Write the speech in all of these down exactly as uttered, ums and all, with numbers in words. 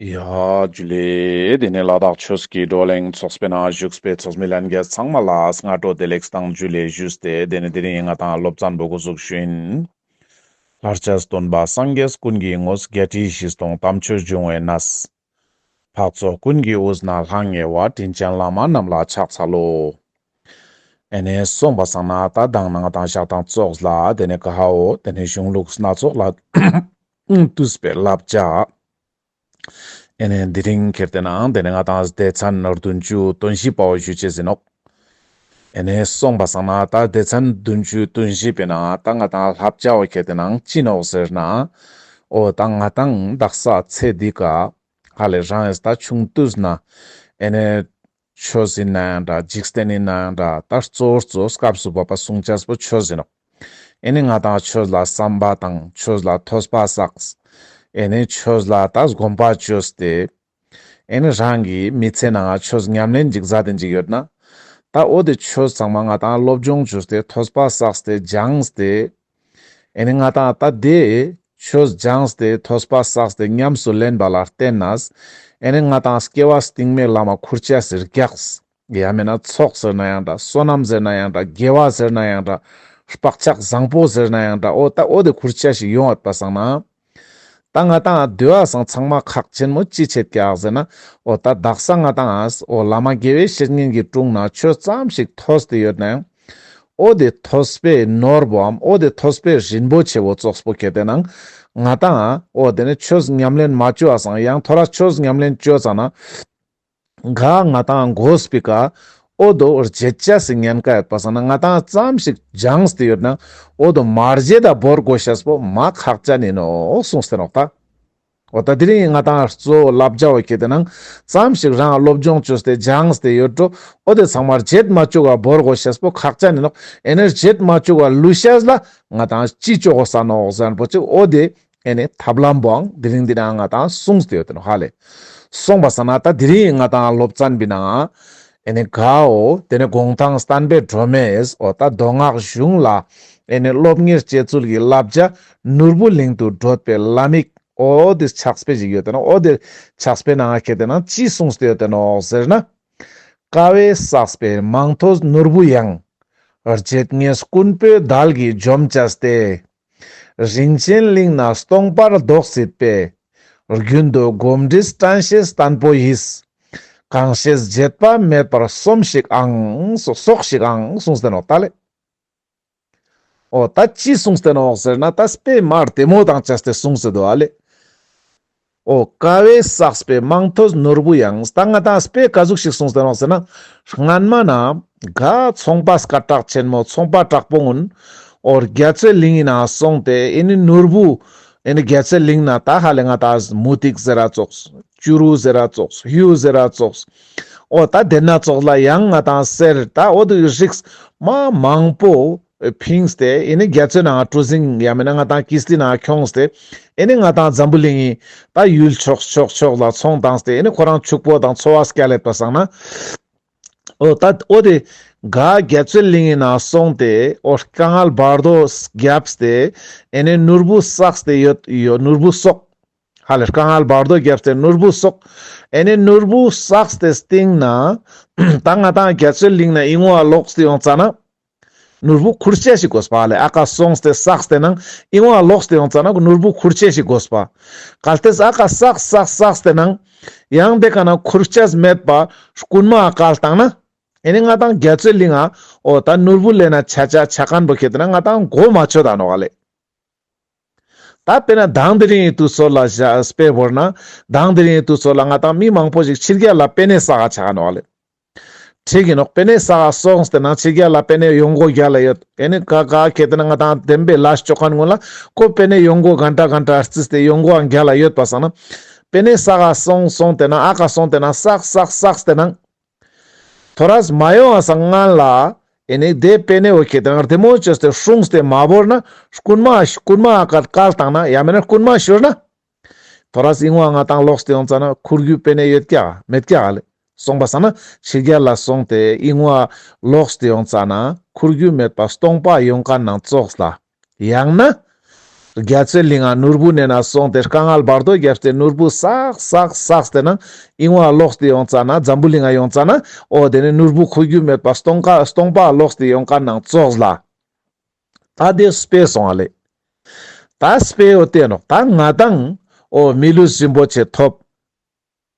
ཡ་ཇུ་ལེ། དེ་ནས་ལ་དྭགས་ཆོས་ཀྱི་བགྲོ་གླེང་ཚོགས་པའི་ནང་བཞུགས་པའི་ཚོགས་མི་ལྷན་རྒྱས་ཚང་མ་ལ་སྔ་དྲོ་བདེ་ལེགས་དང་ཇུ་ལེ་ཞུས་ཏེ། དེ་ནས་དེ་རིང་ང་ཏང་སློབ་ཚན་པོ་འགོ་ཟུག་ཞུ་ཡིན། ལྷར་བཅས་སྟོན་པ་སངས་རྒྱས་ཀུན་གྱི་དངོས། བརྒྱད་ཁྲི་བཞི་སྟོང་དམ་ཆོས་འབྱུང་བའི་གནས། འཕགས་ཚོགས་ཀུན་གྱི་དབུས་ན་ལྷང་ངེ་བ། དྲིན་ཅན་བླ་མ་རྣམས་ལ་ཕྱག་འཚལ་ལོ། ཨེ་ནས་སོང་པ་སང་ན་ད་དང་ནང་དང་ཞག་དང་ཙོགས་ལ་དེ་ནས་ག་ཧའོ་དེ་ནས་གཞུང་ལུགས་སྣ་ཚོགས་ལ་བཏུས་པའི་བསླབ་བྱ། ཨེ་ནས་དེ་རིང་ཁྱེར་ཏེ་ནང་དེ་ནས་ང་ཏང་སྡེ་ཚན་བདུན་ཅུ་དོན་བཞི་པའོ་ཞུ་ཅེས་ཡིན་ནོག་ཨེ་ནས་སོང་པ་སང་ན་ད་སྡེ་ཚན་བདུན་ཅུ་དོན་བཞི་པའི་ནང་ད་ང་ཏང་བསླབ་བྱའོ་ཁྱེར་ཏེ་ནང་ཅི་ནོག་ཟེར་ན། འོ་ད་ང་ཏང་དག་ས་ཚེ་འདི་ཀ་ཧ་ལས་རང་ཨེ་ད་ཆུང་དུས་ན་ཨེ་ནས་ཆོས་ཡིན་ན་ཡང་འདྲ། འཇིག་རྟེན་ཡིན་ན་ཡང་འདྲ། ད་གཙོ་བོ་གཙོ་སྐབས་སུ་བབ་པ་གསུང་ཅེས་པོ་ཆོས་ཡིན་ནོག་ཨེ་ནི་ང་ཏང་ཆོས་ལ་བསམ་པ་དང་ཆོས་ལ་ཐོས་པ་བསགས། ཨེ་ནི་ཆོས་ལ་ད་སྒོམ་པ་བཅོས་ཏེ། ཨེ་ནི་རང་གི་མི་ཚེ་ནང་ཆོས་ཉམས་ལེན་ཅིག་མཛད་དེ་ཅིག་ཡོད་ན། ད་འོ་དེ་ཆོས་ཚང་མ་ང་ཏང་སློབ་སྦྱོང་བཅོས་ཏེ་ཐོས་པ་བསགས་ཏེ་སྦྱངས་ཏེ། ཨེ་ནི་ང་ཏང་ད་དེ་ཆོས་སྦྱངས་ཏེ་ཐོས་པ་བསགས་ཏེ་ཉམས་སུ་ལེན་པ་ལ་བརྟེན་ནས། ཨེ་ནི་ང་ཏང་སྐྱེ་བ་སྟིང་མའི་ལམ་ཁུར་ཆ་སི་རྒྱགས། ཡང་མེད་ན་ཚོགས་ཟེར་ན་ཡང་འདྲ། བསོད་ནམས་ཟེར་ན་ཡང་འདྲ། དགེ་བ་ཟེར་ན་ཡང་འདྲ། བག་ཆགས་བཟང་པོ་ཟེར་ན་ཡང་འདྲ། འོ་ད་འོ་དེ་ཁུར་ཆ་ཞིག་ཡོང་བ་པ་སང་ན། ད་ང་ཏང་དེ་བ་སང་ཚང་མ་ཁག་ཆེན་མོ་ཅི་ཆེད་ཀྱག་ཟེར་ན། འོ་ད་དག་ས་ང་ཏང་ཨ་འོ་བླ་མ་དགེ་བའི་བཤེས་གཉེན་གྱི་དྲུང་ན་ཆོས་ཙམ་ཞིག་ཐོས་ཏེ་ཡོད་ན་ཡང་། འོ་དེ་ཐོས་པའི་ནོར་བོའམ་འོ་དེ་ཐོས་པའི་རིན་པོ་ཆེ་བོ་ཙོགས་པོ་ཁྱེར་ཏེ་ནང་ང་ཏང་ཨ་འོ་དེ་ནི་ཆོས་ཉམས་ལེན་མ་བཅོ་བ་སང་ཡང་ཐོ་ར་ཆོས་ཉམས་ལེན་བཅོ་ཙ་ན། ག་ང་ཏང་དགོས་པའི་ཀ་འོ་དོ་བརྗེད་ཆ་སི་ཉེན་ཁ་ཡོད་པ་སང་ན། ང་ཏང་ཙམ་ཞིག་སྦྱངས་ཏེ་ཡོད་ན་འོ་དོ་མ་བརྗེད་ད་བོར་དགོས་ཤེས་པོ་མ་ཁག་ཅན་ཡིན་ནོག་གསུངས་ཏེ་ནོག་ད། འོ་ད་དེ་རིང་ང་ཏང་གཙོ་བོ་བསླབ་བྱ་བོ་ཁྱེར་ཏེ་ནང་ཙམ་ཞིག་རང་སློབ་སྦྱོང་བཅོས་ཏེ་སྦྱངས་ཏེ་ཡོད་འགྲོ། འོ་དེ་ཚང་མ་བརྗེད་མ་བཅུག་ག་བོར་དགོས་ཤེས་པོ་ཁག་ཅན་ཡིན་ནོག་ཨེ་ནི་བརྗེད་མ་བཅུག་ག་ལུས་ཤེས་ལ་ང་ཏང་ཅི་བཅོ་དགོས་ས་ནོག་ཟེར་ན་པོ་ཅིག་འོ་དེ། ཨེ་ནི་ཐབས་ལམ་པོའང་དེ་རིང་འདི་ནང་ང་ཏང་གསུངས་ཏེ་ཡོད་དེ་ནོག་ཧ་ལེ། སོང་པ་སང་ན་ད་དེ་རིང་ང་ཏང་སློབ་ཚན་པའི་ནང་ཨེ་ནི་གའོ་དེ་ནི་གུང་ཐང་བསྟན་པའི་སྒྲོན་མེས་འོ་ད་མདོ་སྔགས་གཞུང་ལ་ཨེ་ནི་སློབ་གཉེར་བྱེད་ཚུལ་གྱི་བསླབ་བྱ་ནོར་བུ་གླིང་དུ་བགྲོད་པའི་བླ་མིག་འོ་དེ་ཕྱག་དཔེ་ཞིག་ཡོད་དེ་ནོག་འོ་དེ་ཕྱག་དཔེ་ནང་ཁྱེར་ཏེ་ནང་ཅི་གསུངས་ཏེ་ཡོད་དེ་ནོག་ཟེར་ན། དཀའ་བས་བསགས་པའི་མིང་ཐོས་ནོར་བུ་ཡང་། བརྗེད་ངས་རྐུན་པོའི་དལ་གྱིས་འཇོམས་བྱས་ཏེ། རིན་ཆེན་གླིང་ན་སྟོང་པར་རྫོགས་སྲིད་པས། རྒྱུན་དུ་གོམས་འདྲིས་དྲན་ཤེས་བརྟན་པོ་ཡིས། གང་ཤེས་བརྗེད་པ་མེད་པར་སོམས་ཤིག་ཨང་། སོ་སོགས་ཤིག་ཨང་གསུངས་ཏེ་ནོག་ད་ལེ། འོ་ད་ཅི་གསུངས་ཏེ་ནོག་ཟེར་ན་ད་དཔེ་མ་བདེ་མོ་དང་བཅས་ཏེ་གསུངས་ཏེ་འདུག་ཨ་ལེ། འོ་དཀའ་བས་བསགས་པའི་མིང་ཐོས་ནོར་བུ་ཡང་། ད་ང་ཏང་དཔེ་ག་ཟུག་ཞིག་གསུངས་ཏེ་ནོག་ཟེར་ན། སྔན་མ་ན་ག་ཚོང་པ་སྐད་གྲགས་ཆེན་མོ་ཚོང་པ་དྲག་པོ་གུན་འོ་རྒྱ་མཚོའི་གླིང་ཡི་ནང་སོང་སྟེ་ཨེ་ནི་ནོར་བུ་ཨེ་ནི་རྒྱ་མཚོའི་གླིང་ན་ད་ཧ་ལེ་ང་ཏང་མུ་ཏིག་ཟེར་ར་ཙོགས། བྱུ་རུ་ཟེར་ར་ཙོགས། གཡུ་ཟེར་ར་ཙོགས། འོ་ད་དེ་ན་ཙོགས་ལ་ཡང་ང་ཏང་གསེར་ད་འོ་དེ་རིགས་མ་མང་པོ་ཕིངས་ཏེ་ཨེ་ནི་རྒྱ་མཚོའི་ནང་གྲུ་གཟིངས་ཡང་མེད་ན་ང་ཏང་ཀིས་ཏི་ནང་ཁྱོངས་ཏེ་ཨེ་ནི་ང་ཏང་འཛམ་བུ་གླིང་ངི་ད་ཡུལ་ཕྱོགས་ཕྱོགས་ཕྱོགས་ལ་ཚོང་བཏང་སྟེ་ཨེ་ནི་ཁོ་རང་ཕྱུག་པོ་དང་འཚོ་བ་སྐྱལ་ལེད་པ་སང་ན། འོ་ད་འོ་དེ་ག་རྒྱ་མཚོའི་གླིང་ངི་ནང་སོང་སྟེ་འོ་དཀའ་ངལ་བར་དོ་བརྒྱབ་སྟེ་ཨེ་ནི་ནོར་བུ་བསགས་ཏེ་ཡོད་ཡོད་ནོར་བུ་སོགས། ཧ་ལས་དཀའ་ངལ་བར་དོ་བརྒྱབ་སྟེ་ནོར་བུ་སོགས། ཨེ་ནི་ནོར་བུ་བསགས་ཏེ་སྟིང་ན། ད་ང་ཏང་རྒྱ་མཚོའི་གླིང་ན་ཨི་ངོ་ལ་ལོག་སྟེ་ཡོང་ཙ་ན། ནོར་བུ་ཁུར་ཆ་ཞིག་དགོས་པ་ལེ། ཨ་ཀ་སོང་སྟེ་བསགས་ཏེ་ནང་ཨི་ངོ་ལ་ལོག་སྟེ་ཡོང་ཙ་ན་ནོར་བུ་ཁུར་ཆ་ཞིག་དགོས་པ། གལ་ཏེ་ཨ་ཀ་བསགས་བསགས་བསགས་ཏེ་ནང་ཡང་དེ་ཀ་ན་ཁུར་ཆ་མེད་པ་རྐུན་མ་བཀལ་བཏང་ན། ཨེ་ནི་ང་ཏང་རྒྱ་མཚོའི་གླིང་ང་འོ་ད་ནོར་བུ་ལེན་ན་ཆ་ཆ་ཆ་མཁན་པོ་ཁྱེར་ཏེ་ན་ང་ཏང་མགོ་མ་ཆོད་ད་ནོག་ལེ། ད་དཔེར་ན་དང་དེ་རིང་ངི་དུས་ཚོད་ལ་བཞག་དཔེ་བོར་ན། དང་དེ་རིང་ངི་དུས་ཚོད་ལ་ང་ཏང་མི་མང་པོ་ཞིག་ཕྱི་རྒྱལ་ལ་པེ་ནེ་ས་ག་ཆ་ག་ནོག་ལེ། འགྲིག་གི་ནོག་པེ་ནེ་ས་ག་སོང་སྟེ་ན་ཕྱི་རྒྱལ་ལ་པེ་ནེ་ཡོང་སྒོ་རྒྱལ་ལ་ཡོད། ཨེ་ནི་ག་ག་ཁྱེར་ཏེ་ན་ང་ཏང་བདེན་པའི་ལས་ཅོ་མཁན་ངོ་ལ་ཁོ་པེ་ནེ་ཡོང་སྒོ་ག་འདྲ་ག་འདྲ་རྩིས་ཏེ་ཡོང་སྒོའང་རྒྱལ་ལ་ཡོད་པ་སང་ན། པེ་ནེ་ས་ག་སོང་སོང་སྟེ་ན་ཨ་ཀ་སོང་སྟེ་ན་བསགས་བསགས་བསགས་ཏེ་ན། ཐོ་རས་མ་ཡོང་བ་སང་སྔན་ལ། ཨེ་ནི་དེ་པེ་ནེ་འོ་ཁྱེར་ཏེ་ན་བདེ་མོ་བཅོས་ཏེ་སྲུངས་ཏེ་མ་བོར་ན། རྐུན་མ་རྐུན་མ་ཨ་ཀ་བཀལ་བཏང་ན་ཡང་མེད་ན་རྐུན་མ་ཤོར་ན། ཐོ་རས་ཨི་ངོ་ང་ཏང་ལོག་སྟེ་ཡོང་ཙ་ན་ཁུར་རྒྱུ་པེ་ནེ་ཡོད་ཀྱག་མེད་ཀྱག་ལེ། སོང་པ་སང་ན་ཕྱི་རྒྱལ་ལ་སོང་སྟེ་ཨི་ངོ་ལོག་སྟེ་ཡོང་ཙ་ན་ཁུར་རྒྱུ་མེད་པ་སྟོང་པ་ཡོང་མཁན་ནང་ཙོགས་ལ། ཡང་ན། རྒྱ་མཚོའི་གླིང་ང་ནོར་བུ་ནེ་ན་སོང་སྟེ་དཀའ་ངལ་བར་དོ་བརྒྱབ་སྟེ་ནོར་བུ་བསགས་བསགས་བསགས་ཏེ་ན་ཨིན་བ་ལོག་སྟེ་ཡོང་ཙ་ན་འཛམ་བུ་གླིང་ང་ཡོང་ཙ་ན་འོ་དེ་ནི་ནོར་བུ་ཁུ་རྒྱུ་མེད་པ་སྟོང་ཁ་སྟོང་པ་ལོག་སྟེ་ཡོང་ཁན་ནང་ཙོགས་ལ། ད་དེ་སྤེ་སོང་ང་ལེ། ད་སྤེ་འོ་དེ་ནོག་ད་ང་དང་འོ་མི་ལུས་རིན་པོ་ཆེ་ཐོབ།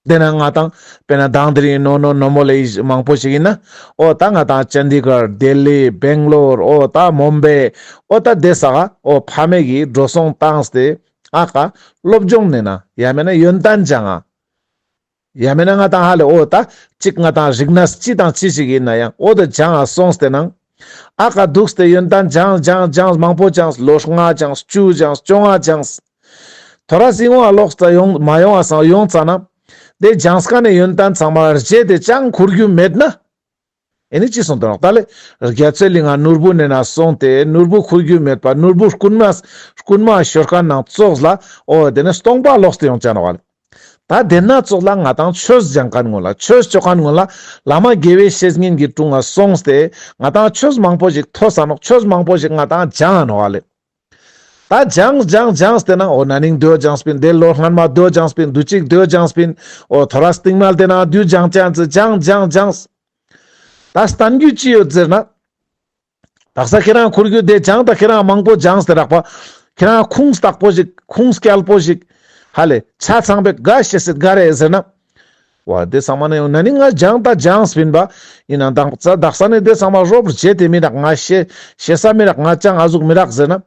དེ་ན་ང་དང་དཔེར་ན་དང་དེ་རིང་ནོ་ནོ་ནོ་མོ་ལེ་མང་པོ་ཞིག་ཡིན་ན། འོ་ད་ང་དང་ཅན་དི་གར་དིལ་ལི་བེང་ལོར་འོ་ད་མོམ་བེ་འོ་ད་དེ་ས་ག་འོ་ཕ་མེ་གི་འགྲོ་སོང་བཏང་སྟེ་ཨ་ཀ་སློབ་སྦྱོང་ནེ་ན་ཡང་མེད་ན་ཡོན་ཏན་སྦྱང་ང་། ཡང་མེད་ན་ང་དང་ཧ་ལེ་འོ་ད་ཅིག་ང་དང་རིག་གནས་ཅི་དང་ཅི་ཞིག་ཡིན་ན་ཡང་འོ་ད་སྦྱང་ང་སོང་སྟེ་ནང་ཨ་ཀ་འདུག་སྟེ་ཡོན་ཏན་སྦྱང་སྦྱང་སྦྱང་མང་པོ་སྦྱངས། ལོ་ལྔ་སྦྱངས། བཅུ་སྦྱངས། བཅོ་ལྔ་སྦྱངས། ཐོ་རས་ཨིན་བ་ལོག་སྟེ་ཡོང་མ་ཡོང་བ་སང་ཡོང་ཙ་ན་དེ་སྦྱངས་ཁན་ནི་ཡོན་ཏན་ཚང་མ་རྗེད་དེ་ཅང་ཁུར་རྒྱུ་མེད་ན། ཨེ་ནི་ཅི་སོང་དོ་ནོག་ད་ལེ། རྒྱ་མཚོའི་གླིང་ང་ནོར་བུ་ནེ་ན་སོང་སྟེ་ནོར་བུ་ཁུར་རྒྱུ་མེད་པ་ནོར་བུ་རྐུན་མ་རྐུན་མ་ཤོར་ཁན་ནང་ཙོགས་ལ་འོ་དེ་ནི་སྟོང་པ་ལོག་སྟེ་ཡོང་ཅ་ནོག་ལེ། ད་དེ་ན་ཙོགས་ལ་ང་དང་ཆོས་སྦྱང་ཁན་ངོ་ལ་ཆོས་ཅོ་ཁན་ངོ་ལ་བླ་མ་དགེ་བའི་བཤེས་གཉེན་གྱི་དྲུང་ང་སོང་སྟེ་ང་དང་ཆོས་མང་པོ་ཞིག་ཐོས་ས་ནོག་ཆོས་མང་པོ་ཞིག་ང་དང་སྦྱང་ང་ནོག་ལེ། ད་སྦྱངས་སྦྱངས་སྦྱངས་ཏེ་ན་འོ་ན་ནིང་དེའོ་སྦྱངས་པིན། དེ་ལོ་སྔན་མ་དེའོ་སྦྱངས་པིན། དུ་ཅིག་དེའོ་སྦྱངས་པིན། འོ་ཐོ་རས་སྟིང་མ་ལ་དེ་ན་དུ་སྦྱངས་སྦྱངས་སྦྱངས་སྦྱངས་སྦྱངས། ད་སྟན་རྒྱུ་ཅི་ཡོད་ཟེར་ན། དག་ས་ཁྱེ་རང་ཁུར་རྒྱུ་དེ་སྦྱངས་ད་ཁྱེ་རང་མང་པོ་སྦྱངས་ཏེ་རག་པ། ཁྱེ་རང་ཁུངས་དག་པོ་ཞིག་ཁུངས་སྐྱེལ་པོ་ཞིག་ཧ་ལེ་ཆ་ཚང་པའི་ག་ཤེས་སེད་ག་རེ་ཟེར་ན། བ་དེ་ཚང་མ་ནི་ན་ནིང་ང་སྦྱངས་ད་སྦྱངས་པིན་པ། ཡིན་ན་དག་ས་དག་ས་ནི་དེ་ཚང་མ་རོབ་རྗེད་དེ་མི་རག་ང་ཤེས་ཤེས་ས་མི་རག་ང་ཅང་ཨ་ཟུག་མི་རག་ཟེར་ན།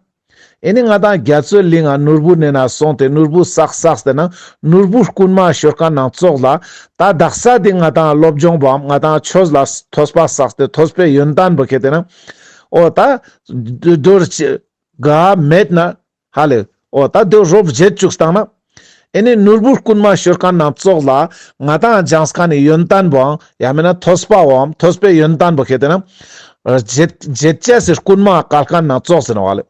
ཨེ་ནི་ང་དང་རྒྱ་མཚོའི་གླིང་ང་ནོར་བུ་ནེ་ན་སོང་སྟེ་ནོར་བུ་བསགས་བསགས་ཏེ་ན་ནོར་བུ་རྐུན་མ་ཤོར་ཁན་ནང་ཙོགས་ལ་ད་དག་ས་དེ་ང་དང་སློབ་སྦྱོང་བའམ་ང་དང་ཆོས་ལ་ཐོས་པ་བསགས་ཏེ་ཐོས་པའི་ཡོན་ཏན་པོ་ཁེ་ཏེ་ན་འོ་ད་དོར་ཅི་ག་མེད་ན་ཧ་ལེ་འོ་ད་དོ་རོབ་རྗེད་ཅུག་སྟང་ན། ཨེ་ནི་ནོར་བུ་རྐུན་མ་ཤོར་ཁན་ནང་ཙོགས་ལ་ང་དང་སྦྱངས་ཁན་ནི་ཡོན་ཏན་པོའང་ཡང་མེད་ན་ཐོས་པའང་ཐོས་པའི་ཡོན་ཏན་པོ་ཁེ་ཏེ་ན་རྗེད་རྗེད་ཅེས་སི་རྐུན་མ་བཀལ་ཁན་ནང་ཙོགས་ཟེར་ནོག་ལེ།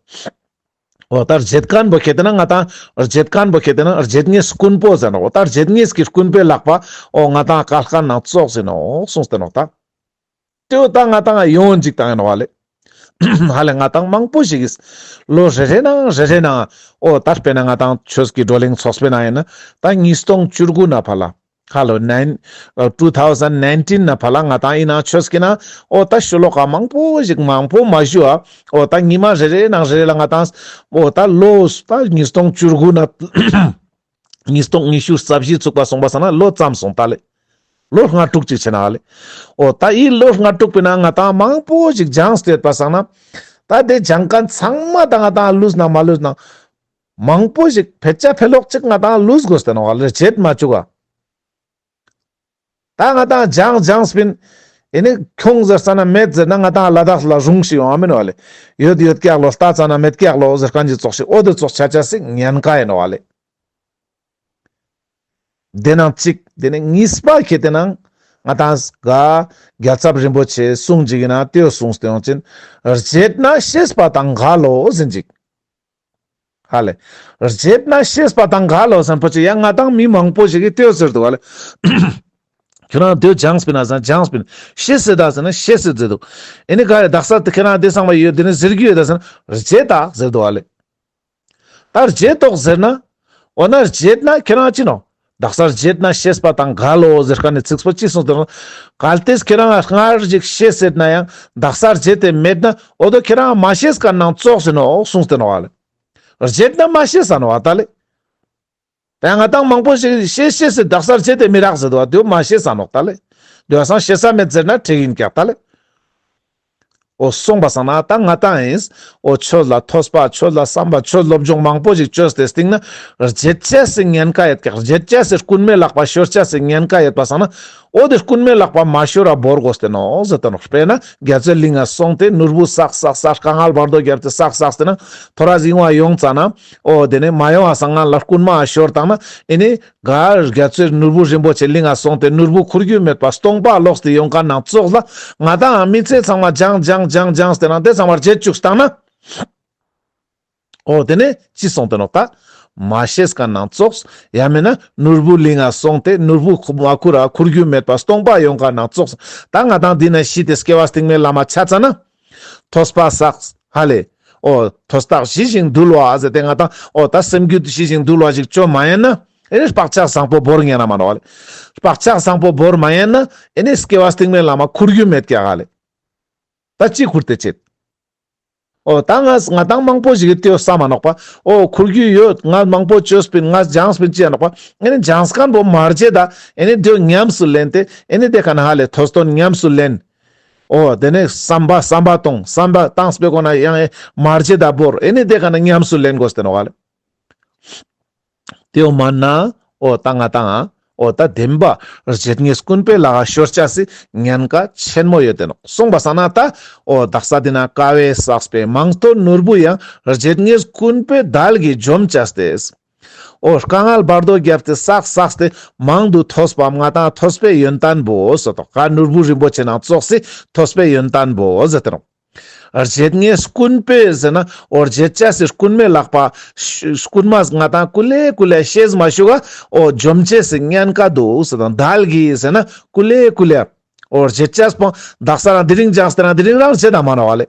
འོ་ད་རྗེད་ཁན་པོ་ཁེ་ཏེ་ན་ང་དང་རྗེད་ཁན་པོ་ཁེ་ཏེ་ན་རྗེད་ངེས་རྐུན་པོ་ཟེར་ནོག་འོ་ད་རྗེད་ངེས་ཀྱི་རྐུན་པོའི་ལག་པ་འོ་ང་དང་བཀལ་ཁན་ནང་ཙོགས་ཟེར་ནོག་གསུངས་ཏེ་ནོག་ད། དེ་བོ་ད་ང་དང་ཡོང་འཇིག་དང་ཡིན་ནོག་ལེ། ཧ་ལེ་ང་དང་མང་པོ་ཞིག་གིས་ལོ་རེ་རེ་ནང་རེ་རེ་ནང་འོ་ད་དཔེར་ན་ང་དང་ཆོས་ཀྱི་བགྲོ་གླེང་ཚོགས་པའི་ནང་ཡིན་ན་ད་ཉིས་སྟོང་བཅུ་དགུ་ནེ་ཕར་ལ་ཧ་ལོ་ནའིན་ཨ་ཊུ་ཐའུ་ཟེན་ནའིན་ཊིན་ནེ་ཕར་ལ་ང་དང་ཡིན་ན་ཆོས་ཀྱི་ནང་འོ་ད་ཤོ་ལོ་ཀ་མང་པོ་ཞིག་མང་པོ་མ་ཞུ་ཨ། འོ་ད་ཉི་མ་རེ་རེ་ནང་རེ་རེ་ལ་ང་དང་འོ་ད་ལོ་ད་ཉིས་སྟོང་བཅུ་དགུ་ནེ་ཉིས་སྟོང་ཉི་ཤུ་རྩ་བཞི་ཚུགས་པ་སོང་པ་སང་ན་ལོ་ཙམ་སོང་ད་ལེ། ལོ་ལྔ་དྲུག་ཅིག་ཆེ་ན་ལེ། འོ་ད་ཨི་ལོ་ལྔ་དྲུག་པའི་ནང་ང་དང་མང་པོ་ཞིག་སྦྱངས་ཏེ་ཡོད་པ་སང་ན། ད་དེ་སྦྱང་ཁན་ཚང་མ་ད་ང་དང་ལུས་ན་མ་ལུས་ན། མང་པོ་ཞིག་ཕལ་ཆ་ཕལ་ལོག་ཅིག་ང་དང་ལུས་དགོས་ཏེ་ནོག་ལེ་རྗེད་མ་བཅུག་ག་ད་ང་དང་སྦྱངས་སྦྱངས་པིན། ཨེ་ནི་ཁྱོང་ཟེར་ས་ན་མེད་ཟེར་ན་ང་དང་ལ་དྭགས་ལ་རུང་ཞིག་ཡོང་ཨ་མེན་ནོག་ལེ། ཡོད་ཡོད་ཀྱག་ལོ་ལྟ་ཙ་ན་མེད་ཀྱག་ལོ་ཟེར་ཁན་ཅིག་ཙོགས་ཤིག་འོ་དེ་ཙོགས་ཆ་ཆ་སི་ཉེན་ཁ་ཡིན་ནོག་ལེ། དེ་ནང་གཅིག་དེ་ནི་གཉིས་པ་ཁེ་ཏེ་ནང་ང་དང་ག་རྒྱལ་ཚབ་རིན་པོ་ཆེ་གསུང་ཅིག་ཡིན་ན་དེའོ་གསུངས་ཏེ་ཡོང་ཅིན་རྗེད་ན་ཤེས་པ་དང་འགལ་ལོ་ཟེར་ཅིག་ཧ་ལེ། རྗེད་ན་ཤེས་པ་དང་འགལ་ལོ་ཟེར་པོ་ཅིག་ཡང་ང་དང་མི་མང་པོ་ཞིག་གིས་དེའོ་ཟེར་འདུག་ཧ་ལེ། ཁྱོད་རང་དེའོ་སྦྱངས་པིན་ན་ཟེར་ན་སྦྱངས་པིན། ཤེས་སེད་ད་ཟེར་ན་ཤེས་སེད་ཟེར་འདུག་ཨེ་ནི་ག་རེ་དག་ས་དེ་ཁྱེད་རང་དེ་ཚང་མ་ཡོད་དེ་ནི་ཟེར་རྒྱུ་ཡོད་ད་ཟེར་ན་རྗེད་ད་ཟེར་འདུག་ཧ་ལེ། ད་རྗེད་དོག་ཟེར་ན། འོ་ན་རྗེད་ན་ཁྱེད་རང་ཅི་ནོག་དག་ས་རྗེད་ན་ཤེས་པ་དང་འགལ་ལོ་ཟེར་ཁན་ནི་ཚིགས་པོ་ཅི་གསུངས་ཏེ་ནོག་གལ་ཏེ་ཁྱེད་རང་སྔར་ཞིག་ཤེས་སེད་ན་ཡང་དག་ས་རྗེད་དེ་མེད་ན་འོ་དོ་ཁྱེད་རང་མ་ཤེས་ཁན་ནང་ཙོགས་ཨིན་ནོག་གསུངས་ཏེ་ནོག་ལེ། རྗེད་ན་མ་ཤེས་ས་ནོག་ད་ལེ། ད་ང་དང་མང་པོ་ཞིག་ཤེས་ཤེས་སེད་དག་ས་རྗེད་དེ་མི་རག་ཟེར་དོ་བ་དེ་མ་ཤེས་ས་ནོག་ད་ལེ། དེ་བ་སང་ཤེས་ས་མེད་ཟེར་ན་འགྲིག་ཨིན་ཀྱག་ད་ལེ། འོ་སོང་པ་སང་ན་ད་ང་དང་ཨིན། འོ་ཆོས་ལ་ཐོས་པ་ཆོས་ལ་བསམ་པ་ཆོས་སློབ་སྦྱོང་མང་པོ་ཞིག་བཅོས་ཏེ་སྟིང་ན་རྗེད་ཅེས་སི་ཉེན་ཁ་ཡོད་ཀྱག་རྗེད་ཅེས་སི་རྐུན་མའི་ལག་པ་ཤོར་ཅེས་སི་ཉེན་ཁ་ཡོད་པ་སང་ན་འོ་དེ་རྐུན་མའི་ལག་པ་མ་ཤོར་ར་བོར་དགོས་ཏེ་ནོག་ཟེར་ཏེ་ནོག་དཔེར་ན་རྒྱ་མཚོའི་གླིང་ང་སོང་སྟེ་ནོར་བུ་བསགས་བསགས་བསགས་དཀའ་ངལ་བར་དོ་བརྒྱབ་སྟེ་བསགས་བསགས་ཏེ་ན་ཐོ་རས་ཨིན་བ་ཡོང་ཙ་ན་འོ་དེ་ནི་མ་ཡོང་བ་སང་ང་ལ་རྐུན་མ་ཤོར་བཏང་ན་ཨེ་ནི། ག་རྒྱ་མཚོའི་ནོར་བུ་རིན་པོ་ཆེ་གླིང་ང་སོང་སྟེ་ནོར་བུ་ཁུར་རྒྱུ་མེད་པ་སྟོང་པ་ལོག་སྟེ་ཡོང་ཁན་ནང་ཙོགས་ལ་ང་དང་མི་ཚེ་ཚང་མ་སྦྱངས་སྦྱངས་སྦྱངས་སྦྱངས་ཏེ་ནང་དེ་ཚང་མ་རྗེད་ཅུག་སྟང་ན། འོ་དེ་ནས་ཅི་སོང་སྟེ་ནོག་ད། མ་ཤེས་ཁན་ནང་ཙོགས་ཡང་མེན་ན་ནོར་བུ་གླིང་ང་སོང་སྟེ་ནོར་བུ་ཁུ་མ་ཁུར་ར་ཁུར་རྒྱུ་མེད་པ་སྟོང་པ་ཡོང་ཁན་ནང་ཙོགས་ད་ང་དང་འདི་ན་ཤི་སྟེ་སྐྱེ་བ་སྟིང་མའི་ལམ་མ་ཆ་ཙ་ན། ཐོས་པ་བསགས་ཧ་ལེ། འོ་ཐོས་རྟགས་ཞི་ཞིང་དུལ་བ་ཟེར་ཏེ་ང་ཏང་འོ་ད་སེམས་རྒྱུད་ཞི་ཞིང་དུལ་བ་ཞིག་ཅོ་མ་ཡིན་ན། ཨེ་ནི་བག་ཆགས་བཟང་པོ་བོར་ཉན་ན་མ་ནོག་ལེ། བག་ཆགས་བཟང་པོ་བོར་མ་ཡིན་ན་ཨེ་ནི་སྐྱེ་བ་སྟིང་མའི་ལམ་མ་ཁུར་རྒྱུ་མེད་ཀྱག་ལེ། ད་ཅི་ཁུར་ཏེ་ཆེད། འོ་ད་ང་ང་ཏང་མང་པོ་ཞིག་གི་ཏེའོ་བསམ་མ་ནོག་པ། འོ་ཁུར་རྒྱུ་ཡོད། ང་མང་པོ་ཅོས་པིན། ང་སྦྱངས་པིན་ཅི་ཡ་ནོག་པ། ཨེ་ནི་སྦྱངས་མཁན་པོ་མ་བརྗེད་ད་ཨེ་ནི་ཏེའོ་ཉམས་སུ་ལེན་ཏེ་ཨེ་ནི་ཏེ་ཀ་ན་ཧ་ལེ་ཐོས་དོན་ཉམས་སུ་ལེན། འོ་དེ་ནས་བསམ་པ་བསམ་པ་གཏོང་། བསམ་པ་བཏང་སྤེ་གོ་ན་ཡང་ཨེ་མ་བརྗེད་ད་བོར། ཨེ་ནི་ཏེ་ཀ་ན་ཉམས་སུ་ལེན་དགོས་ཏེ་ནོག་ལེ། ཏེའོ་མན་ན་འོ་ད་ང་ཏང་འོ་ད་བདེན་པ་རྗེ་ཉིད་ཀུན་དཔེ་ལ་ཤོར་ཆ་སི་ཉེན་ཁ་ཆེན་མོ་ཡོད་དེ་ནོག། གསུངས་པ་སང་ན་ད་འོ་དག་ས་འདི་ན་དཀའ་བས་བསགས་པའི་མང་ཐོས་ནོར་བུ་ཡང་། རྗེ་ཉིད་ཀུན་དཔེ་དལ་གྱིས་འཇོམས་བྱ་སྟེ། འོ་དཀའ་ངལ་བར་དོ་བརྒྱབ་སྟེ་བསགས་བསགས་ཏེ་མང་དུ་ཐོས་པའམ་ང་ཏང་ཐོས་པའི་ཡོན་ཏན་པོ་ཟེར་ཏོ། ག་ནོར་བུ་རིན་པོ་ཆེ་ནང་ཙོགས་སི་ཐོས་པའི་ཡོན་ཏན་པོ་ཟེར་ཏེ་ནོག། རྗེ་ཉིད་ཀུན་དཔེ་ཟེར་ན་འོ་རྗེ་ཅེས་སི་རྐུན་མའི་ལག་པ་རྐུན་མས་ང་ཏང་ཀུ་ལེ་ཀུ་ལེ་ཤེས་མ་ཞུ་ག་འོ་འཇོམས་ཅེས་སི་ཉེན་ཁ་འདུག་ཟེར་དང་། དལ་གྱིས་ཟེར་ན་ཀུ་ལེ་ཀུ་ལེ། འོ་རྗེ་ཅེས་པོ་དག་ས་རང་དེ་རིང་སྦྱངས་ཏེ་ན་དེ་རིང་རང་བྱེད་ད་མ་ནོག་ལེ།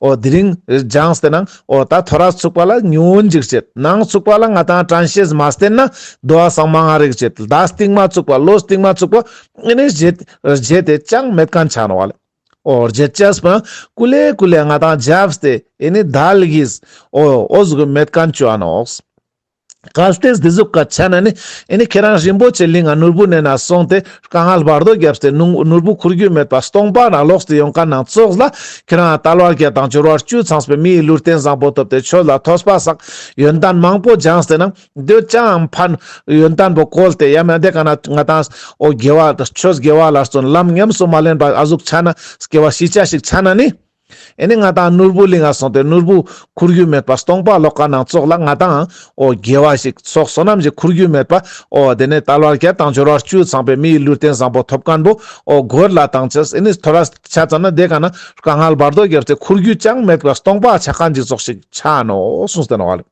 འོ་དེ་རིང་སྦྱངས་ཏེ་ན་འོ་ད་ཐོ་རས་ཚུགས་པ་ལ་ཉུང་ངུན་ཅིག་བྱེད། ནངས་ཚུགས་པ་ལ་ང་ཏང་དྲན་ཤེས་མ་བསྟེན་ན་དོ་བ་སང་མང་ང་རིག་བྱེད། ད་སྟིང་མ་ཚུགས་པ་ལོ་སྟིང་མ་ཚུགས་པ་ཨེ་ནི་རྗེད་རྗེད་དེ་ཅང་མེད་མཁན་ཆ་ནོག་ལེ། འོ་རྗེད་ཅེས་པོ་ཀུ་ལེ་ཀུ་ལེ་ང་ཏང་རྒྱབ་སྟེ་ཨེ་ནི་དལ་གྱིས་འོ་འོ་ཟུག་མེད་མཁན་ཅོ་ཨ་ནོག། གལ་ཏེ་འདི་ཟུག་ག་ཆ་ན་ནི་ཨེ་ནི་ཁྱེད་རང་རིན་པོ་ཆེ་གླིང་ང་ནོར་བུ་ནེ་ན་སོང་སྟེ་དཀའ་ངལ་བར་དོ་བརྒྱབ་སྟེ་ནུ་ནོར་བུ་ཁུར་རྒྱུ་མེད་པ་སྟོང་པ་ན་ལོག་སྟེ་ཡོང་མཁན་ནང་ཙོགས་ལ་ཁྱེད་རང་དལ་བ་བརྒྱད་དང་འབྱོར་བ་བཅུ་ཚང་བའི་མི་ཡི་ལུས་རྟེན་བཟང་པོ་ཐོབ་སྟེ་ཆོས་ལ་ཐོས་པ་བསགས་ཡོན་ཏན་མང་པོ་སྦྱངས་ཏེ་ན། འདོད་ཅང་ཕན་ཡོན་ཏན་པོ་བཀོལ་ཏེ་ཡ་མེད་དེ་ག་ན་ང་ཏང་འོ་དགེ་བ་ཆོས་དགེ་བ་ལ་བརྩོན་ལམ་ཉམས་སུ་མ་ལེན་པ་ཨ་ཟུག་ཆ་ན་སྐྱེ་བ་ཤི་ཆ་ཞིག་ཆ་ན་ནི། ཨེ་ནི་ང་ཏང་ནོར་བུ་གླིང་ང་སོང་སྟེ་ནོར་བུ་ཁུར་རྒྱུ་མེད་པ་སྟོང་པ་ལོག་ག་ནང་ཙོགས་ལ་ང་ཏང་འོ་དགེ་བ་ཞིག་ཚོགས་བསོད་ནམས་ཞིག་ཁུར་རྒྱུ་མེད་པ་འོ་དེ་ནས་དལ་བ་བརྒྱད་དང་འབྱོར་བ་བཅུ་ཚང་བའི་མི་ཡི་ལུས་རྟེན་བཟང་པོ་ཐོབ་མཁན་པོ་འོ་གོར་ལ་བཏང་ཅེས་ཨེ་ནི་ཐོ་རས་ཆ་ཙ་ན་དེ་ག་ན་དཀའ་ངལ་བར་དོ་བརྒྱབ་སྟེ་ཁུར་རྒྱུ་ཅང་མེད་པ་སྟོང་པ་ཆ་མཁན་ཅིག་ཙོགས་ཤིག་ཆ་ནོག་གསུངས་ཏེ་ནོག་ལེ།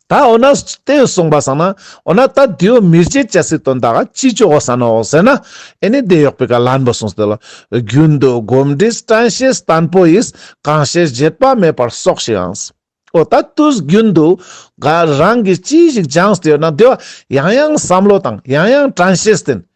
ད་འོ་ན་ཏེ་གསུངས་པ་སང་ན་འོ་ན་ད་དེའོ་མི་བརྗེད་ཅེས་སི་དོན་དག་ཅི་ཅོ་དགོས་ས་ནོག་ཟེར་ན། ཨེ་ནི་དེ་ཡོག་པའི་ཀ་ལན་པོ་གསུངས་ཏེ་ལ། རྒྱུན་དུ་གོམས་འདྲིས་དྲན་ཤེས་བརྟན་པོ་ཡིས། གང་ཞིག་བརྗེད་པ་མེད་པར་གསོག་ཤིག་ཨང་། འོ་ད་དུས་རྒྱུན་དུ་ག་རང་གིས་ཅི་ཞིག་སྦྱངས་ཏེ་ཡོད་ན་དེ་བོ་ཡང་ཡང་བསམ་བློ་བཏང་ཡང་ཡང་དྲན་ཤེས་བསྟེན།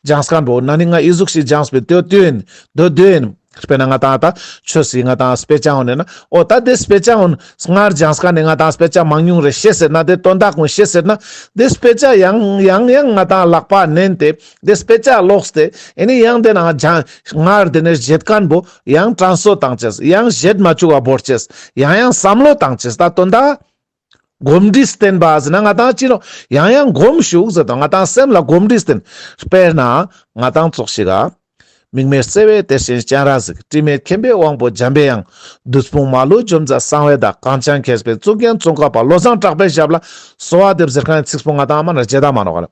སྦྱངས་མཁན་པོ་ན་ནི་ང་ཨི་ཟུག་ཞིག་སྦྱངས་པའི་དོན་དོན་དོན་དོན་ཡིན། དཔེར་ན་ང་ཏང་ད་ཆོས་སི་ང་ཏང་དཔེ་ཆ་འོ་ནས་ན་འོ་ད་དེ་དཔེ་ཆ་འོ་སྔར་སྦྱངས་མཁན་ནི་ང་ཏང་དཔེ་ཆ་མང་ཉུང་རེ་ཤེས་ཟེར་ན་དེ་དོན་དག་ཀུན་ཤེས་ཟེར་ན་དེ་དཔེ་ཆ་ཡང་ཡང་ཡང་ང་ཏང་ལག་པ་ནན་ཏེ་དེ་དཔེ་ཆ་ཀློག་སྟེ་ཨེ་ནི་ཡང་དེ་ན་སྦྱང་སྔར་དེ་ནས་བརྗེད་མཁན་པོ་ཡང་དྲན་གསོ་བཏང་ཅེས་ཡང་བརྗེད་མ་བཅུག་པ་བོར་ཅེས་ཡང་ཡང་བསམ་བློ་བཏང་ཅེས་ད་དོན་དག་གོམས་འདྲིས་བསྟེན་པ་ཟེར་ན་ང་ཏང་ཅི་ནོག་ཡང་ཡང་གོམས་ཞུགས་ཟེར་དང་ང་ཏང་སེམས་ལ་གོམས་འདྲིས་བསྟེན། དཔེར་ན་ང་ཏང་ཙོགས་ཤིག་ག་དམིགས་མེད་བརྩེ་བའི་གཏེར་ཆེན་སྤྱན་རས་གཟིགས། དྲི་མེད་མཁྱེན་པའི་དབང་པོ་འཇམ་པའི་དབྱངས། བདུད་དཔུང་མ་ལུས་འཇོམས་མཛད་གསང་བའི་བདག། གངས་ཅན་མཁས་པའི་གཙུག་རྒྱན་ཙོང་ཁ་པ། བློ་བཟང་གྲགས་པའི་ཞབས་ལ་གསོལ་བ་འདེབས་ཟེར་མཁན་ནི་ཚིག་པོ་ང་ཏང་མ་ན་བརྗེད་ད་མ་ནོག་ག་ལ།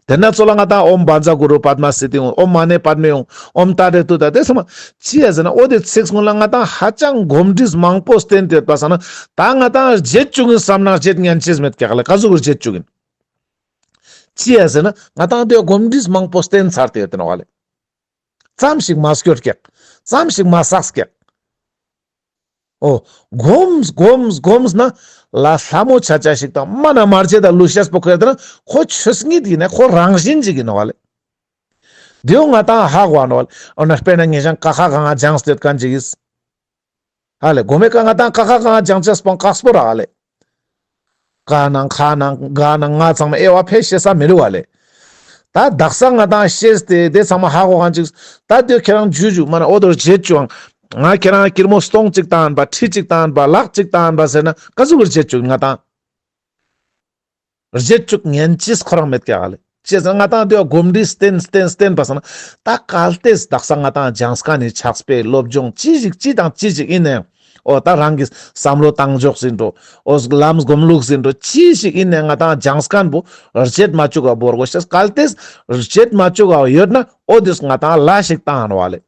དེ་ན་ཚོ་ལ་ང་ཏང་ཨོཾ་བཛྲ་གུ་རུ་པདྨ་སིདྡྷི་ཧཱུྃ། ཨོཾ་མ་ཎི་པདྨེ་ཧཱུྃ། ཨོཾ་ཏཱ་རེ་ཏུཏྟཱ། དེ་ཚང་མ་ཅི་ཡ་ཟེར་ན་འོ་དེ་ཚིག་སྔོན་ལ་ང་ཏང་ཧ་ཅང་གོམས་འདྲིས་མང་པོ་བསྟེན་ཏེ་ཡོད་པ་སང་ན་ད་ང་ཏང་བརྗེད་བཅུག་གིན་བསམ་ན་བརྗེད་ཉན་ཅེས་མེད་ཀྱག་ལེ། ག་ཟུག་གི་བརྗེད་བཅུག་གིན། ཅི་ཡ་ཟེར་ན་ང་ཏང་དེ་གོམས་འདྲིས་མང་པོ་བསྟེན་ཚར་ཏེ་ཡོད་དེ་ནོག་ལེ། ཙམ་ཞིག་མ་སྐྱོར་ཀྱག་ཙམ་ཞིག་མ་བསགས་ཀྱག་འོ། གོམས་གོམས་གོམས་ན་ལ་ལྷ་མོ་ཆ་ཆ་ཞིག་དང་མ་ན་མ་བརྗེད་ད་ལུས་ཤེས་པོ་ཁོ་ཡོད་ན་ཁོ་ཆོས་ཉིད་ཡིན་ན་ཁོ་རང་བཞིན་ཅིག་ཡིན་ནོག་ལེ། དེའོ་ང་ཏང་ཧ་གོ་ནོག་ལེ། འོ་ན་དཔེར་ན་ཉེ་ཞང་ཀ་ཁ་ག་ང་སྦྱངས་ཏེ་ཡོད་མཁན་ཅིག་ཡིན། ཧ་ལེ་གོ་མེ་ཀ་ང་ཏང་ཀ་ཁ་ག་ང་སྦྱང་ཅེས་པོ་ཀགས་པོ་ར་ཧ་ལེ། ཀ་ནང་ཁ་ནང་ག་ནང་ང་ཚང་མ་དབྱེ་བ་ཕལ་ཤེས་ས་མི་རུག་པ་ལེ། ད་དག་ས་ང་ཏང་ཤེས་ཏེ་དེ་ཚང་མ་ཧ་གོ་མཁན་ཅིག་ད་དེ་ཁྱེད་རང་ཇུ་ཇུ་མ་ན་འོ་དོ་བརྗེད་བཅུག་ཨང་། ང་ཁྱེད་རང་ཀིར་མོ་སྟོང་གཅིག་བཏང་པ་ཁྲི་གཅིག་བཏང་པ་ལག་གཅིག་བཏང་པ་ཟེར་ན་ག་ཟུག་གི་བརྗེད་བཅུག་ང་ཏང་། བརྗེད་བཅུག་ཉན་ཅེས་ཁོ་རང་མེད་ཀྱག་ལེ། ཅི་ཟེར་ན་ང་ཏང་དེ་བ་གོམས་འདྲིས་བསྟེན་བསྟེན་བསྟེན་པ་སང་ན་ད་གལ་ཏེ་དག་ས་ང་ཏང་སྦྱངས་མཁན་ནི་ཕྱག་དཔེ་སློབ་སྦྱོང་ཅི་ཞིག་ཅི་དང་ཅི་ཞིག་ཡིན་ནའང་། འོ་ད་རང་གི་བསམ་བློ་བཏང་ཕྱོགས་ཟིན་འགྲོ། འོ་ལམ་སྒོམ་ལུགས་ཟིན་འགྲོ། ཅི་ཞིག་ཡིན་ནའང་ང་ཏང་སྦྱངས་མཁན་པོ་བརྗེད་མ་བཅུག་པ་བོར་དགོས་ཤེས། གལ་ཏེ་བརྗེད་མ་བཅུག་པ་ཡོད་ན་འོ་དེས་ང་ཏང་ལ་ཞིག་བཏང་ནོག་ལེ།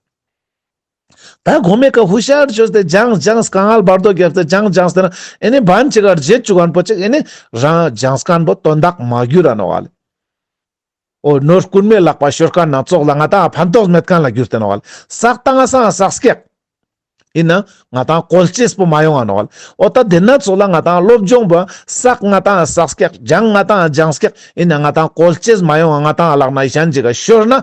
ད་གོ་མེ་ཀ་ཧུ་ཤར་བཅོས་ཏེ་སྦྱངས་སྦྱངས་དཀའ་ངལ་བར་དོ་བརྒྱབ་སྟེ་སྦྱངས་སྦྱངས་ཏེ་ན་ཨེ་ནི་བན་ཅིག་ག་བརྗེད་བཅུག་མཁན་པོ་ཅིག་ཨེ་ནི་རང་སྦྱངས་མཁན་པོ་དོན་དག་མ་གྱུར་ར་ནོག་ལེ། འོ་ནོར་རྐུན་མའི་ལག་པ་ཤོར་མཁན་ནང་ཙོགས་ལ་ང་ཏང་ཕན་ཐོགས་མེད་མཁན་ལ་གྱུར་ཏེ་ནོག་ལེ། བསགས་བཏང་ང་སང་བསགས་ཀྱག་ཡིན་ན་ང་ཏང་བཀོལ་ཅེས་པོ་མ་ཡོང་ང་ནོག་ལེ། འོ་ད་དེ་ན་ཚོགས་ལ་ང་ཏང་སློབ་སྦྱོང་པོ་བསགས་ང་ཏང་བསགས་ཀྱག་སྦྱང་ང་ཏང་སྦྱངས་ཀྱག་ཡིན་ན་ང་ཏང་བཀོལ་ཅེས་མ་ཡོང་ང་ང་ཏང་ལག་ན་གཞན་ཅིག་ག་ཤོར་ན།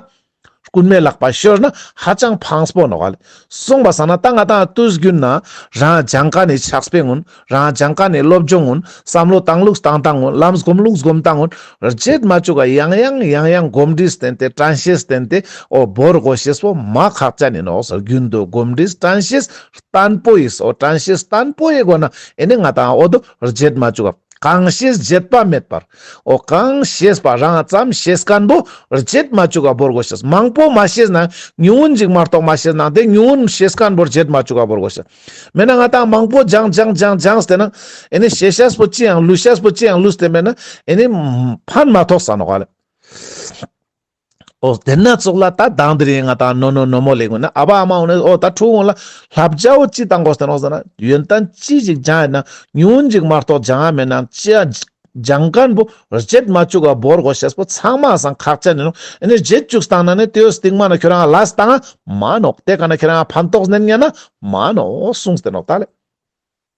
རྐུན་མའི་ལག་པ་ཤོར་ན་ཧ་ཅང་ཕངས་པོ་ནོག་ལེ། སོང་པ་སང་ན་ད་ང་ཏང་དུས་རྒྱུན་ན་རང་སྦྱང་མཁན་ནི་ཕྱག་དཔེ་གུན། རང་སྦྱང་མཁན་ནི་སློབ་སྦྱོང་གུན། བསམ་བློ་བཏང་ལུགས་བཏང་སྟངས་གུན། ལམ་སྒོམ་ལུགས་སྒོམ་སྟངས་གུན། རྗེད་མ་བཅུག་ག་ཡང་ཡང་ཡང་ཡང་གོམས་འདྲིས་བསྟེན་ཏེ་དྲན་ཤེས་བསྟེན་ཏེ་འོ་བོར་དགོས་ཤེས་པོ་མ་ཁག་ཅན་ཡིན་ནོག་ཟེར། རྒྱུན་དུ་གོམས་འདྲིས་དྲན་ཤེས་བརྟན་པོ་ཡིས། འོ་དྲན་ཤེས་བརྟན་པོ་ཡི་སྒོ་ན་ཨེ་ནི་ང་ཏང་འོ་དོ་རྗེད་མ་བཅུག་ག་གང་ཤེས་བརྗེད་པ་མེད་པར། འོ་གང་ཤེས་པ་རང་ཙམ་ཤེས་མཁན་པོ་རྗེད་མ་བཅུག་ག་བོར་དགོས་ཤེས། མང་པོ་མ་ཤེས་ན་ཉུང་ངུན་ཅིག་མ་གཏོགས་མ་ཤེས་ན་དེ་ཉུང་ངུན་ཤེས་མཁན་པོ་རྗེད་མ་བཅུག་ག་བོར་དགོས་ཤེས། མེད་ན་ང་ཏང་མང་པོ་སྦྱང་སྦྱང་སྦྱང་སྦྱངས་ཏེ་ན་ཨེ་ནི་ཤེས་ཤེས་པོ་ཅི་ཡང་ལུས་ཤེས་པོ་ཅི་ཡང་ལུས་ཏེ་མེད་ན་ཨེ་ནི་ཕན་མ་ཐོགས་ས་ནོག་ལེ། འོ་དེ་ན་ཚོགས་ལ་ད་དང་དེ་རིང་ང་ཏང་ནོ་ནོ་ནོ་མོ་ལེ་གུན་ན་ཨ་བ་ཨ་མ་གུན་ན་འོ་ད་ཕྲུ་གུ་གུན་ལ་བསླབ་བྱ་བོ་ཅི་བཏང་དགོས་ཏེ་ནོག་ཟེར་ན་ཡོན་ཏན་ཅི་ཞིག་སྦྱང་ཡིན་ན་ཉུང་ངུན་ཅིག་མ་གཏོགས་སྦྱང་ཡ་མེད་ན་ཅི་ཡ་སྦྱང་མཁན་པོ་རྗེད་མ་བཅུག་ག་བོར་དགོས་ཤེས་པོ་ཚང་མ་སང་ཁག་ཅན་ཡིན་ནོག་ཨེ་ནི་རྗེད་བཅུག་བཏང་ན་ནི་དེའི་སྟིང་མ་ན་ཁྱོ་རང་ལ་ལས་བཏང་ང་མ་ནོག་དེ་ཀ་ན་ཁྱོ་རང་ཕན་ཐོགས་ནན་ཉན་ན་མ་ནོག་གསུངས་ཏེ་ནོག་ད་ལེ།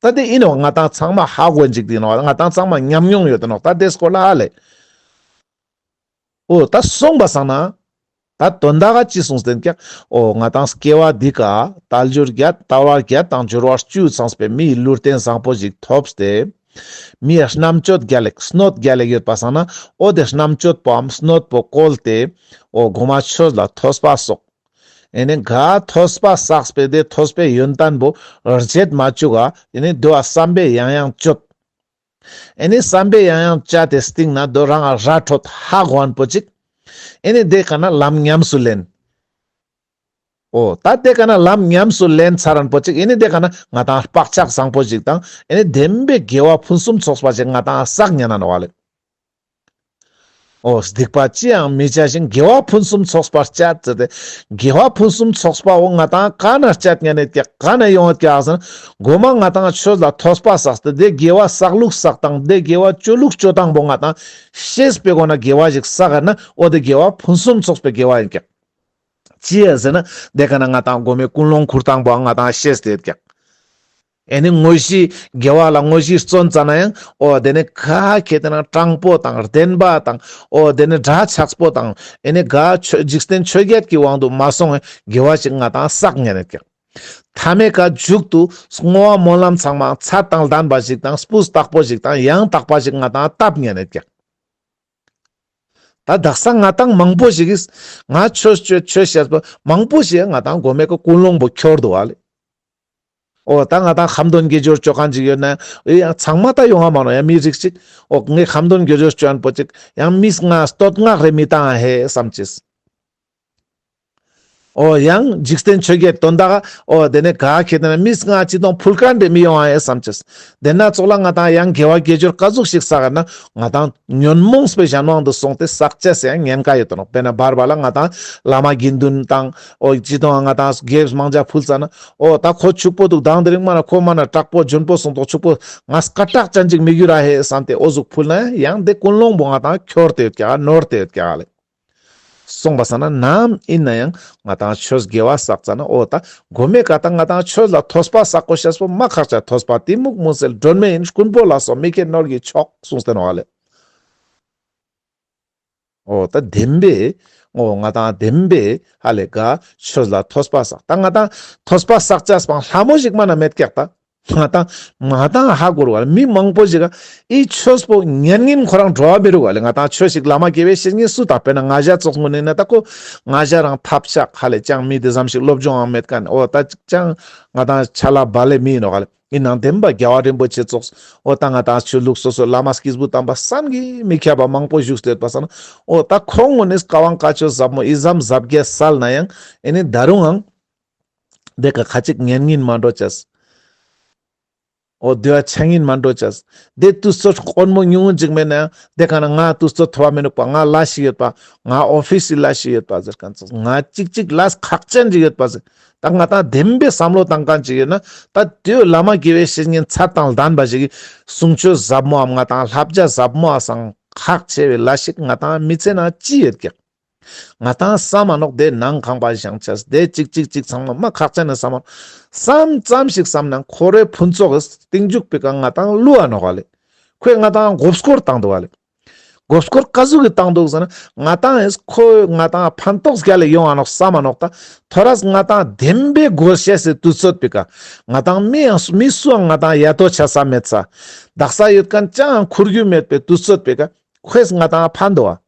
ད་དེ་ཡིན་ནོག་ང་ཏང་ཚང་མ་ཧ་གོ་འཇིག་དེ་ནོག་ང་ཏང་ཚང་མ་ཉམས་མྱོང་ཡོད་དེ་ནོག་ད་དེ་སྐོར་ལ་ཧ་ལེ། འོ་ད་སོང་པ་སང་ན། ད་དོན་དག་ག་ཅི་གསུངས་ཏེ་ཀྱག་འོ་ང་ཏང་སྐྱེ་བ་འདི་ཀ་དལ་འབྱོར་བརྒྱད་དལ་བ་བརྒྱད་དང་འབྱོར་བ་བཅུ་ཚང་བའི་མིའི་ལུས་རྟེན་བཟང་པོ་ཞིག་ཐོབ་སྟེ། མིའི་རྣམ་དཔྱོད་རྒྱལ་ལེགས་སྣོད་རྒྱལ་ལེགས་ཡོད་པ་སང་ན་འོ་དེ་རྣམ་དཔྱོད་པོའམ་སྣོད་པོ་བཀོལ་ཏེ་འོ་གོ་མ་ཆོས་ལ་ཐོས་པ་སོགས། ཨེ་ནི་ག་ཐོས་པ་བསགས་པའི་དེ་ཐོས་པའི་ཡོན་ཏན་པོ་རྗེད་མ་བཅུག་ག་ཨེ་ནི་དེ་བ་བསམ་པས་ཡང་ཡང་བཅོས། ཨེ་ནི་བསམ་པས་ཡང་ཡང་བཅད་དེ་སྟིང་ན་དོ་རང་ང་ར་འཕྲོད་ཧ་གོ་མཁན་པོ་ཅིག་ཨེ་ནི་དེ་ཀ་ན་ལམ་ཉམས་སུ་ལེན། འོ་ད་དེ་ཀ་ན་ལམ་ཉམས་སུ་ལེན་ཚར་མཁན་པོ་ཅིག་ཨེ་ནི་དེ་ཀ་ན་ང་ཏང་བག་ཆགས་བཟང་པོ་ཅིག་དང་ཨེ་ནི་བདེན་པའི་དགེ་བ་ཕུན་སུམ་ཚོགས་པ་ཅིག་ང་ཏང་བསགས་ཉན་ན་ནོག་ལེ། འོ་སྡིག་པ་ཅི་ཡང་མི་བྱ་ཞིང་། དགེ་བ་ཕུན་སུམ་ཚོགས་པར་སྤྱད་ཟེར་ཏེ། དགེ་བ་ཕུན་སུམ་ཚོགས་པ་འོ་ང་ཏང་ག་ན་སྤྱད་ཉན་ནེད་ཀྱག་ག་ན་ཡོང་ངེད་ཀྱག་ཟེར་ན། གོ་མ་ང་ཏང་ཆོས་ལ་ཐོས་པ་བསགས་ཏེ་དེ་དགེ་བ་བསགས་ལུགས་བསགས་སྟངས་དེ་དགེ་བ་ཅོ་ལུགས་ཅོ་སྟངས་པོ་ང་ཏང་ཤེས་པའི་སྒོ་ན་དགེ་བ་ཞིག་བསགས་ན་འོ་དེ་དགེ་བ་ཕུན་སུམ་ཚོགས་པའི་དགེ་བ་ཡིན་ཀྱག་ཅི་ཡ་ཟེར་ན་དེ་ཀ་ན་ང་ཏང་གོ་མའི་ཀུན་སློང་ཁུར་སྟངས་པོ་ང་ཏང་ཤེས་ཏེ་ཡོད་ཀྱག་ཨེ་ནི་དངོས་གཞི་དགེ་བ་ལ་དངོས་གཞི་བརྩོན་ཙ་ན་ཡང་འོ་དེ་ནི་ག་ཁེ་ཏེ་ན་དྲང་པོ་དང་བདེན་པ་དང་འོ་དེ་ནི་འདྲ་ཆགས་པོ་དང་ཨེ་ནི་ག་ཆོས་འཇིག་རྟེན་ཆོས་བརྒྱད་ཀྱི་དབང་དུ་མ་སོང་བའི་དགེ་བ་ཞིག་ང་ཏང་བསགས་ཉན་ནེད་ཀྱག་མཐའ་མའི་ཀ་མཇུག་ཏུ་བསྔོ་བ་སྨོན་ལམ་ཚང་མ་ཚད་དང་ལྡན་པ་ཞིག་དང་སྤུས་དག་པོ་ཞིག་དང་ཡང་དག་པ་ཞིག་ང་ཏང་བཏབ་ཉན་ནེད་ཀྱག་ད་དག་ས་ང་ཏང་མང་པོ་ཞིག་གིས་ང་ཆོས་ཆོས་ཆོས་བཤད་པ་མང་པོ་ཞིག་ང་ཏང་གོ་མའི་ཀ་ཀུན་སློང་པོ་འཁྱོར་འདུག་ཨ་ལེ། འོ་ད་ང་ཏང་ཁ་འདོན་དགེ་སྦྱོར་ཅོ་མཁན་ཅིག་ཡོད་ན་ཡང་ཚང་མ་ད་ཡོང་ང་མ་ནོག་ཡང་མི་རིགས་ཅིག་འོ་ངས་ཁ་འདོན་དགེ་སྦྱོར་ཅོ་མཁན་པོ་ཅིག་ཡང་མིས་ང་བསྟོད་བསྔགས་རེ་མི་བཏང་ཧེ་བསམ་ཅེས། འོ་ཡང་འཇིག་རྟེན་ཆོས་བརྒྱད་དོན་དག་འོ་དེ་ནི་ག་ཁེ་ཏེ་ན་མིས་ང་ཅི་དང་ཕུལ་མཁན་རེ་མི་ཡོང་ཧེ་བསམ་ཅེས། དེ་ན་ཚོགས་ལ་ང་ཏང་ཡང་དགེ་བ་དགེ་སྦྱོར་ག་ཟུག་ཞིག་བསགས་ན་ང་ཏང་ཉོན་མོངས་པའི་གཞན་དབང་དུ་སོང་སྟེ་བསགས་ཅེས་ཡང་ཉེན་ཁ་ཡོད་དོ་ནོག་དཔེར་ན་བར་བར་ལ་ང་ཏང་བླ་མ་དགེ་འདུན་དང་འོ་ཅི་དང་ང་ཏང་དགེ་བ་མང་ཇ་ཕུལ་ཙ་ན་འོ་ད་ཁོ་ཕྱུག་པོ་འདུག་དང་དེ་རིང་མ་ན་ཁོ་མ་ན་དྲག་པོ་འཇོན་པོ་སོང་དོག་ཕྱུག་པོ་ང་སྐད་གྲགས་ཅན་ཅིག་མི་འགྱུར་ར་ཧེ་བསམ་སྟེ་འོ་ཟུག་ཕུལ་ན་ཡང་དེ་ཀུན་སློང་པོ་ང་ཏང་འཁྱོར་ཏེ་ཡོད་ཀྱག་ནོར་ཏེ་ཡོད་ཀྱག་ལེ། སོང་པ་སང་ན་ནམ་ཡིན་ན་ཡང་ང་ཏང་ཆོས་དགེ་བ་བསགས་ཙ་ན་འོ་ད་གོ་མའི་ཀ་ད་ང་ཏང་ཆོས་ལ་ཐོས་པ་བསགས་དགོས་ཤེས་པོ་མ་ཁག་ཅན། ཐོས་པ་གཏི་མུག་མུན་སེལ་སྒྲོན་མེ་ཡིན། རྐུན་པོ་ལ་སོགས་མི་དགེ་ནོར་གྱི་མཆོག་གསུངས་ཏེ་ནོག་ཨ་ལེ། འོ་ད་བདེན་པའི་འོ་ང་ཏང་བདེན་པའི་ཧ་ལེ་ག་ཆོས་ལ་ཐོས་པ་བསགས། ད་ང་ཏང་ཐོས་པ་བསགས་ཅེས་སྤང་ལྷ་མོ་ཞིག་མ་ན་མེད་ཀྱག་ད། ང་ཏང་ང་ཏང་ཧ་གོ་རུག་ཨ་ལེ། མི་མང་པོ་ཞིག་ག་ཨི་ཆོས་པོ་ཉན་ཉན་ཁོ་རང་འགྲོ་བ་མི་རུག་ཨ་ལེ། ང་ཏང་ཆོས་ཤིག་བླ་མ་དགེ་བའི་བཤེས་གཉེན་སུ་དང་དཔེར་ན་ང་ཞ་ཙོགས་ངུན་ནི་ན་ད་ཁོ་ང་ཞ་རང་ཐབས་ཆག་ཧ་ལེ་ཅང་མི་དེ་ཙམ་ཞིག་སློབ་སྦྱོང་ཡང་མེད་མཁན་འོ་ད་ཅང་ང་ཏང་ཆ་ལ་བ་ལེ་མི་ཡིན་ནོག་ཨ་ལེ། ཡིན་ནའང་བདེན་པ་རྒྱལ་བ་རིན་པོ་ཆེ་ཙོགས་འོ་ད་ང་ཏང་ཆོས་ལུགས་སོ་སོའི་བླ་མ་སྐྱེས་བུ་དམ་པ་བསམ་གྱིས་མི་ཁྱབ་པ་མང་པོ་བཞུགས་ཏེ་ཡོད་པ་སང་ན་འོ་ད་ཁོང་ངུན་ནི་བཀའ་དབང་བཀའ་ཆོས་ཟབ་མོ་ཨི་ཙམ་ཟབ་རྒྱས་སལ་ན་ཡང་ཨེ་ནི་ད་རུང་ཨང་དེ་ཀ་ཁ་ཅིག་ཉན་ཉན་མ་འགྲོ་ཅེས། འོ་དེ་བ་ཆ་ཉན་མ་འགྲོ་ཅེས། དེ་དུས་ཚོད་དཀོན་མོ་ཉུང་ངུན་ཅིག་མེད་ན་ཡང་དེ་ཀ་ན་ང་དུས་ཚོད་ཐོབ་པ་མི་ནུག་པ། ང་ལས་ཤིག་ཡོད་པ། ང་ཨོ་ཕིས་སི་ལས་ཤིག་ཡོད་པ་ཟེར་མཁན་ཙོགས། ང་ཅིག་ཅིག་ལས་ཁག་ཅན་ཅིག་ཡོད་པ་ཟེར། ད་ང་ཏང་བདེན་པའི་བསམ་བློ་བཏང་མཁན་ཅིག་ཡོད་ན་ད་དེ་བླ་མ་དགེ་བའི་བཤེས་གཉེན་ཚད་དང་ལྡན་པ་ཞིག་གི་གསུང་ཆོས་ཟབ་མོའམ་ང་ཏང་བསླབ་བྱ་ཟབ་མོ་ཨ་སང་ཁག་ཆེ་བའི་ལས་ཤིག་ང་ཏང་མི་ཚེ་ན་ཅི་ཡོད་ཀྱག་ང་ཏང་བསམ་མ་ནོག་དེ་ནང་ཁང་པ་བཞེངས་ཆས་དེ་ཅིག་ཅིག་ཅིག་ཚང་མ་མ་ཁག་ཅན་ནི་བསམ་མ་ནོག་བསམ་ཙམ་ཞིག་བསམ་ན་ཁོ་རེ་ཕུན་ཚོགས་ཀྱི་སྟེང་འཇུག་པའི་ཀ་ང་ཏང་བསླུ་བ་ནོག་ག་ལེ། ཁོས་ང་ཏང་མགོ་སྐོར་བཏང་འདུག་ག་ལེ། མགོ་སྐོར་ག་ཟུག་གི་བཏང་འདུག་ཟེར་ན་ང་ཏང་ཨེས་ཁོ་ང་ཏང་ཕན་ཐོགས་རྒྱལ་ལ་ཡོང་ང་ནོག་བསམ་མ་ནོག་ད། ཐོ་རས་ང་ཏང་བདེན་པའི་དགོས་ཤེས་སི་དུས་ཚོད་པའི་ཀ་ང་ཏང་མི་ཡང་མི་སུའང་ང་ཏང་ཡ་ཏོ་ཆ་ས་མེད་ས། དག་ས་ཡོད་མཁན་ཅང་འཁུར་རྒྱུ་མེད་པའི་དུས་ཚོད་པའི་ཀ་ཁོས་ང་ཏང་ཕན་འདུག་ག།